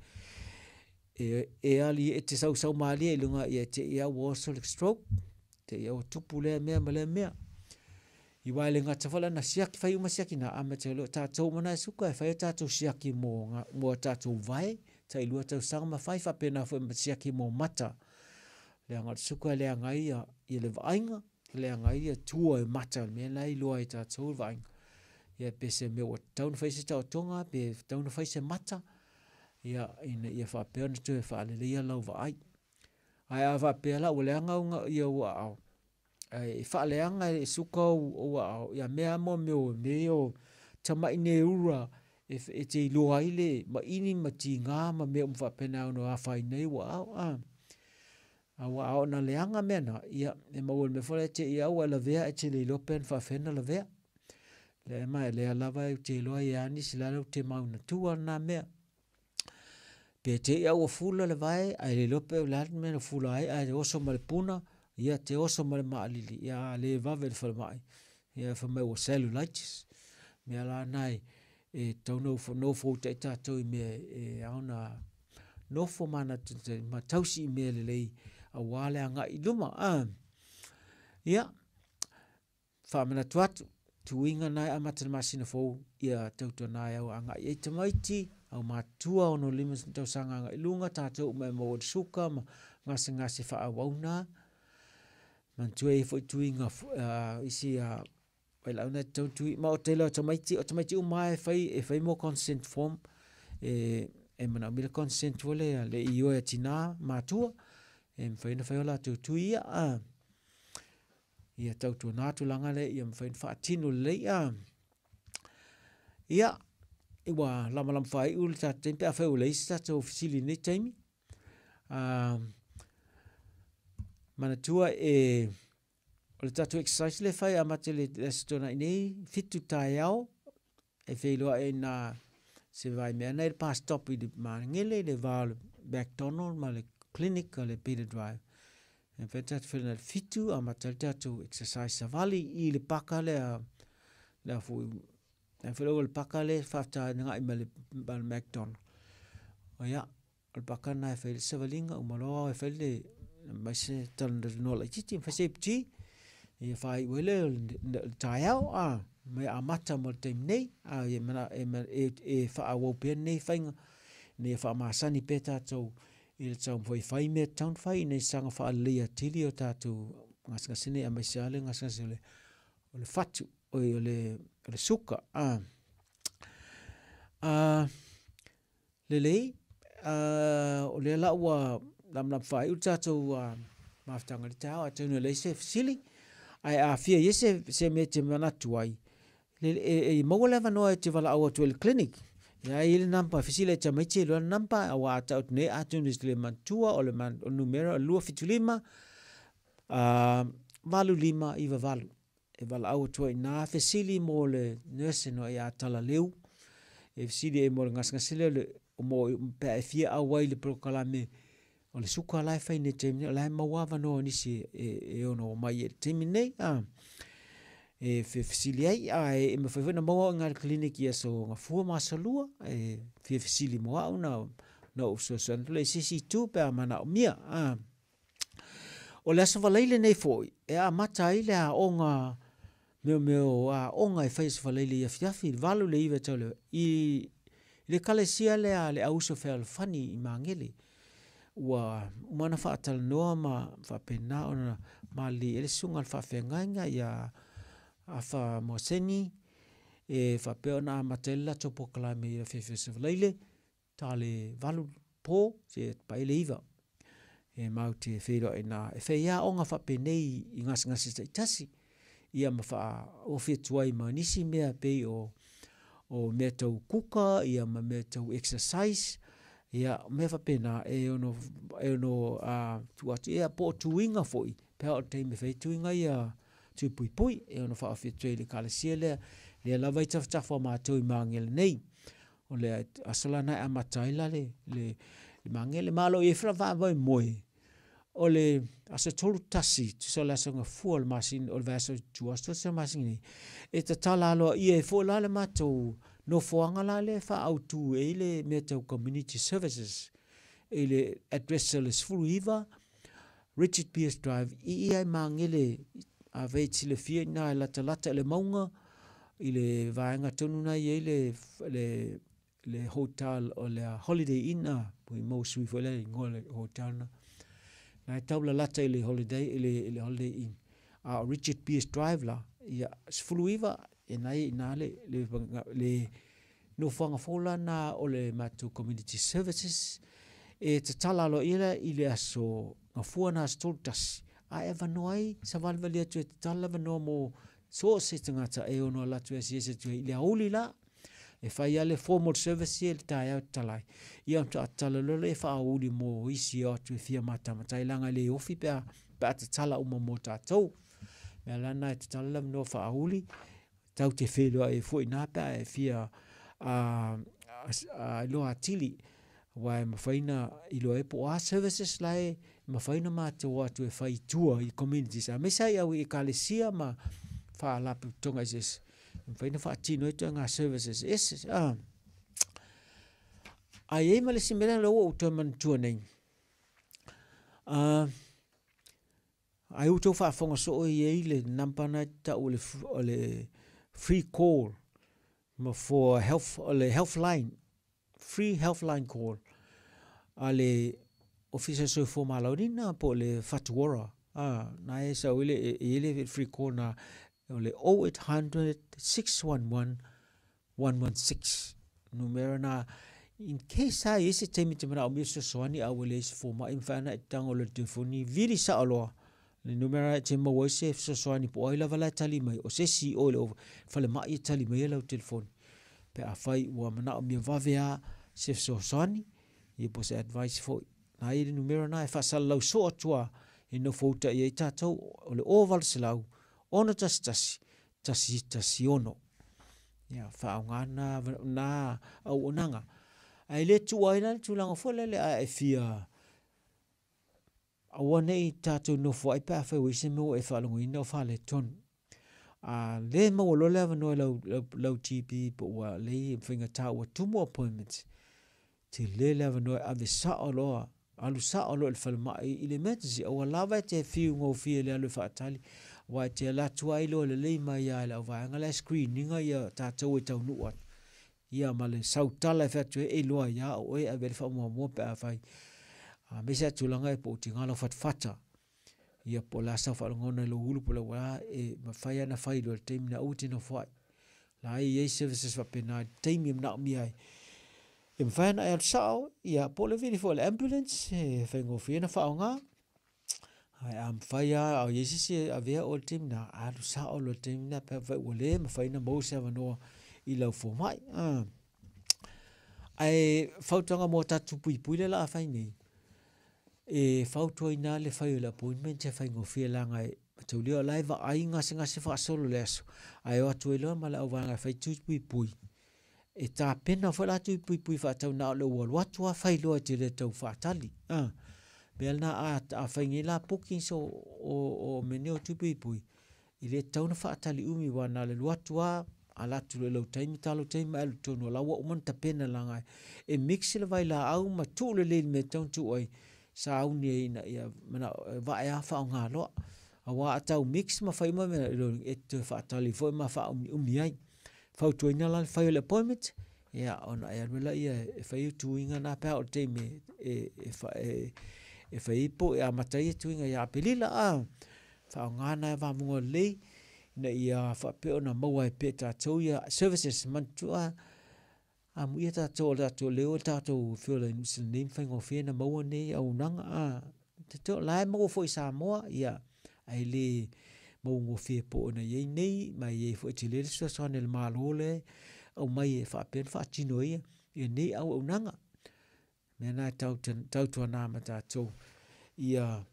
e te sausau malie i luga e te i lava ua oso le stroke, te i lava ua tupu lea mea ma lea mea. Aua e le gata foi la ina siaki, fai uma siaki na, amata ai loa, o tatou uma lava e suka, e fai a tatou siaki mo a tatou vae, tai 2 tausaga ma fai, faapena foi ma siaki mo mata, leaga o le suka e leaga ai le vaaiga, e leaga ai tua o mata, le mea la e iloa ai e tatou le vaaiga, ia pe o se mea ua tatau ona fai se taotoga pe tatau ona fai se mata, ina ia faapea ona toe faaleleia lau vaai. Ae a faapea la ua leaga ou aao, ae faaleaga e le suka ou aao ia mea lava mo mea ia o tamai neura e te iloa ai le maini ma tiga ma mea uma faapena e ono afaina ai ou aao. Aua a oo ina leaga mea na, ia e maua i le mea foi lea te i lava ua e lavea ae te le iloa pe na faapefea ona lavea. Ma o lea lava ou te iloa e i ai lava nisi o la e latou te manatua lena mea. Pe te i lava ua fula le vae ae le iloa po o le a le mea na fula ai ae oso ma le puna, ia te oso ma le maalili, a le vave i le falemai, ia fai mai ua cellulitis. O le mea la lena e tatau ona nofoutai tatou i mea e ao ona nofo manatunatu ma tausi i mea lelei aua le agai i luma. Ia, faamanatu atu, tuiga na e amata i le masina fou, ia tautuana e agai i ai tamaiti, aumatutua 65 tausaga agai i luga, tatou uma e maua i le suka ma gasegase faaauau na. Manatua e i ai foi tuiga isi vailaau na e tatau ona tui. Ma o le tele lava o tamaiti, o tamaiti uma lava e fai consent form. e manaomia le consent foi lea le ioe a tina ma matua e mafai ona fai o latou tui ia a. Ia tautuana tulaga lea ia mafai ona faatino lelei a. Ia, ua lamalama faaiu le tatou taimi pe afai ua leai se tatou fesili i lenei taimi. Manatua e o le tatou exercise lea e fai e amata i le Aso Toonai nei, 7 taeao, e feiloai ai i ina se vaimea na i le bus stop i le Magele i le va o le McDonald ma le clinic o le Peter Drive. E mafai ona tatou feiloai i le 7 amata ai le tatou exercise savali i le paka lea, lea foi o le paka lea e faafetaina agai mai le McDonald. Ia, o le paka lena e fai ai le savaliga, uma loa e fai le aumai se talanoa laitiiti ma fai se iputi, ia faaiu ai lea o le taeao, a, ma e amata mo le taimi nei, a e faaauau pea lenei faiga ina ia faamasani pea tatou i le taumafai e fai mea e tatau ona fai ina ia saga faaleleia atili o tatou gasegase nei, aemaise lava le gasegase o le fatu, oi o le suka. Lelei, o lea la ua lamalama faaiu le tatou mafutaga i le taeao, atonu e leai se fesili, ae a fia i ai se mea e te manatu ai, e maua le avanoa e te valaau atu ai i le clinic. Ia e i ai le number, fesili atu ia tamaiti e iloa le number, aua a tau atu nei atonu e te le manatua, o le numera o le 275 8598. E valaau atu ai i ina, fesili mo le nurse no ia Talaleu, e fesili ai mo le gasegase lea o le mo pe a e fia auai i le polokalame o le suka la e fai nei i le taimi nei, o la e maua avanoa o nisi e ono omai ai i le taimi lenei, a, e fesili ai, ae e mafai foi ona maua au i ina i le clinic i aso Gafua ma aso Lua, e fia fesili mo au ona ou fesoasoani atu lea i se isi itu pe a manaomia. A. O le Aso Faraile lenei foi e amata ai le aoga mea o aoga e fai Aso Faraile i afiafi i le 8 i le 9 e tau i le ekalesia lea a le Auuso Fealofani i Magele. Ua uma ona faatalanoa ma faapena ona malilie i ai le susuga i le faafeagaiga ia Afa Moaseni e faapea ona amata ai le latou polokalame i le afiafi o Aso Faraile ta le 8 po seia paia le 9. E matou te feiloai i ina e fai ai aoga faapenei i gasegase taitasi ia ma faaofi atu ai ma nisi mea pei o mea tau kuka ia ma mea tau exercise ia mea faapena e ono tuu atu ia po o tuiga foi pe a oo i le taimi e fai ai tuiga ia tui puipui e ono faaofi atu ai i le ekalesia lea, lea lava e i tafatafa o matou i Magele nei. O le aso la lena e amata ai la le Magele. Ma o lo o i ai foi le faamoemoe o le aso 31, tusa o le aso Gafua o le masina, o le vaiaso i tua atu o le masina nei, e tatala aloaia ai foi la le matou nofoaga la lea e faaautu ai le mea tau community services i le address o le 19 Richard Pearce Drive i i ai Magele. Afai e te silafia i ina e latalata i le mauga i le vaega tonu lena e i ai le hotel o le Holiday Inn, a ua maua sui foi le igoa o le hotel lena. Na e tau lalata i le Holiday i le Holiday Inn. A o Richard Pearce Drive la, ia 19 e na i ina le nofoaga fou la na o le matou community services e tatala aloaia la i le aso Gafua na aso 31, a e avanoa ai savalivali atu e tatala le avanoa mo so o se tagata e ono alu atu e asiasi atu ai i le aoauli la. E fai lava le formal service ia i le taeao e tatala ai. Ia ona faatoa tatala loa lea e faaoauli mo isi e o atu e fia matamata ai leaga e le ofi pe a tatala uma mo tatou. O le mea la lena e tatala le avanoa faaoauli tatou te feiloai ai foi i ina pe a e fia iloa atili aua e mafai ona iloa ai po o a services la e mafai ona matou o atu e fai i tua i communities aemaise lava i ekalesia ma faalapotopotoga eseese e mafai ona faatino ai ituaiga services eseese. Ae i ai ma le isi mea lea ua ou toe manatua nei, ai ua outou faafofoga soo e i ai le number na e tau o le free call ma for health, o le health line, free health line call a le Ofisa o le Soifua Maloloina po o le Whatu Ora. Na e sau ai le, e i ai le free call na o le 0800 611 116. Numera na In case lava e i ai se taimi e te manaomia le fesoasoani a ua leai se fomai, e mafai lava ona e tago loa i le telefoni vili sao loa le numera e te maua ai se fesoasoani po o ai lava la e tali mai, o se isi i o i le falemai e tali maia lau telefoni pe afai ua manaomia vave lava se fesoasoani ia po o se advice foi. O lena e i ai le numera lena e faasalalau soo atu lava e nofouta i ai tatou, o le 0800 611 116. Ia faaaoga lena auaunaga. Ae le tuua ai la le tulaga foi lele a e fia aua ne i tatou nofoai pe afai ua i ai se mea ua e faalogoina o faaletonu. A le maua loa le avanoa e lau GP po ua leai ua faigata ua tumu appointments, tele le avanoa e ave sao loa, alu sao loa i le falemai i le emergency. Aua lava e te fiu gofie i le alu e faatali, aua e te alu atu lava iloa lelei mai lava e le auvaega la e screen ina tatou e taunuu atu, ia ma le sautala e fai atu ai e iloa ai lava o oe e ave i ai le faamuamua pe afai, aemaise lava tulaga po ua tiga lou fatafata, ia po o le a sau faalogona i lou ulu po o le a, e mafai lava ona fai loa i le taimi lena, aua e te nofoai. O la e i ai services faapena i le taimi e manaomia ai, e mafai ona e alu sao, ia po o le vili foi o le ambulance e faigofie ona faaaoga. Ae a mafai lava a o i ai se isi e avea oe i le taimi lena, alu sao loa i le taimi lena pe afai ua le mafai ona maua se avanoa i lau fomai. Ae fautuaga mo tatou puipui lea o le a fai nei, e fautuaina lava le fai o le appointment e faigofie leaga e mataulia o la e vaai gasegase faasolo i le aso, ae o atu ai loa ma le auvaega e fai tui puipui, e tapena foi la tui puipui faatau na o lou alu atu lava fai loa e te le tau faatali. O le mea lena a fai nei la bookings o mea nei o tui puipui, e le tatau ona faatali umi aua na o le alu atu lava ala atu loa i lou taimi, ta lou taimi ma e alu i totonu o la ua uma ona tapena leaga e mix le vailaau ma tuu lelei i le mea e tatau ona tuu ai, sauni ai ina ia va'e lava faaaoga loa. Aua a tau mix ma fai uma mea na, lona uiga e te toe faatali foi ma faaumiumi ai. E fautuaina la le fai o le appointment ona e alu ai lea e fai au tuiga na pe a oo i le taimi e fai ai po o amata ai tuiga ia Aperila. Faaaoga na avanoa lelei ina ia faapea ona maua ai pea e tatou ia services. Manatua, amuia tatou o lea ua tatou feola i Niu Sila nei ma faigofie ona maua nei auaunaga. O la e maua foi i Samoa, ae le mauagofie pei ona i ai nei, ma e i ai foi, e tele le fesoasoani a le Malo lea e aumai e faapea ona faatino ai nei auaunaga. O le mea lena e tautuana ma tatou ia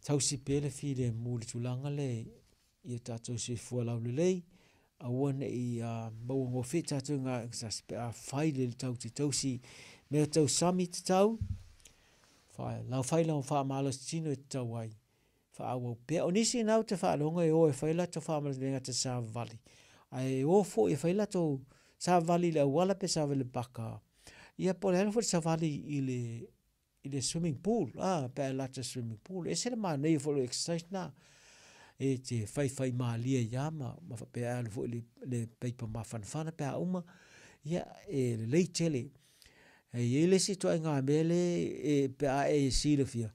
tausi pea le filemu i le tulaga lea ia tatou soifua laulelei, aua ne i mauagofie tatou i gasegase pe a fai lelei tatou te tausi i mea tau sami tatau, fai lau faamalositino e tatau ai, faaauau pea. O nisi na ou te faalogo e o e fai latou faamalositino, e le gata i le savavali, ae o foi e fai latou savavali i le auala pe savavali i le paka, ia po o le alu foi i le savali i le swimming pool pe a e alu atu i le swimming pool. E ese le manaia foi o le exercise lena, e te faifai malie ai lava ma faapea e alu foi i le paipa mafanafana pe a uma, ia e lelei tele. E i ai le isi ituaiga mea lea pe a e silafia,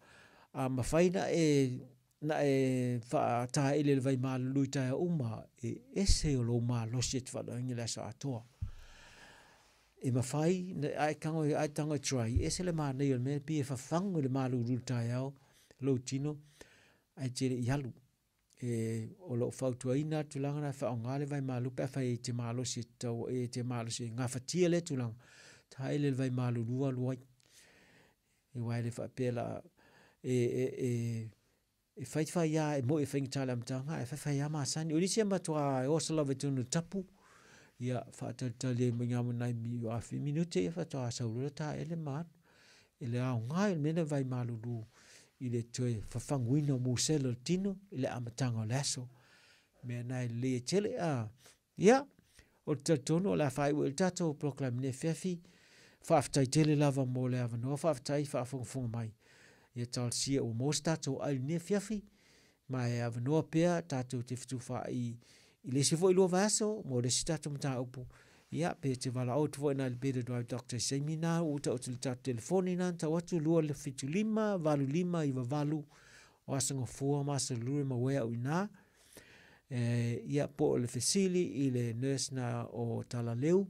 a mafai ona e faataele i le vai malulu i taeao uma lava, e ese lou malosi e te faalogo ai i le aso atoa. E mafai, a e tago e try, e ese le manaia o le mea lea, pei e fafagu i le malulu i le taeao lou tino ae te le i alu. O lo o fautuaina lava le tulaga lena e faaaoga le vai malulu pe afai e te malosi e te malosi e gafatia lea tulaga, taele i le vai malulu alu ai. Aua e le faapea o le a… e fai fai lava, e moni e faigata i le amataga ae fai fai lava masani. O nisi e matua oso lava i totonu o le tapu, ia faatalitali ai ma nai afi minute ia faatoa sau loa lea taele ma alu. I le aoga o le mea lenei o le vai malulu i le toe fafaguina o musele o le tino i le amataga o le aso. O le mea lena e lelei ai tele. Ia, ou te talitonu o le a faaiu ai le tatou polokalame i lenei afiafi. Faafetai tele lava mo le avanoa, faafetai faafogafoga mai. Ia talosia ua maua se tatou ai i lenei afiafi, ma e avanoa pea tatou te fetufaai i le isi foi 2 vaiaso mo le isi tatou mataupu. Ia, pe te valaau atu foi i ina i le Better Drive Doctor i se taimi lena, ua taoto i le tatou telefoni lena na tau atu, 275 8598, o Aso Gafua ma Aso Lulu e maua ai au i ina. Ia po o le fesili i le nurse na o Talaleu.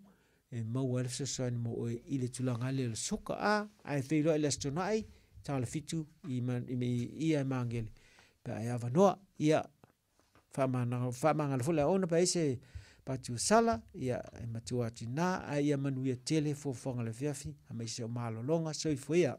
e maua ai le fesoasoani mo oe i le tulaga lea o le soka a ae feiloai i le Aso Toonai ta o le 7 i ia e Magele pe a e avanoa. Ia faamagalo foi le aoga pe a i ai se patu sala, ia e matua atu i ina, ae ia manuia tele fuafuaga o le afiafi aemaise o malologa. Soifua ia.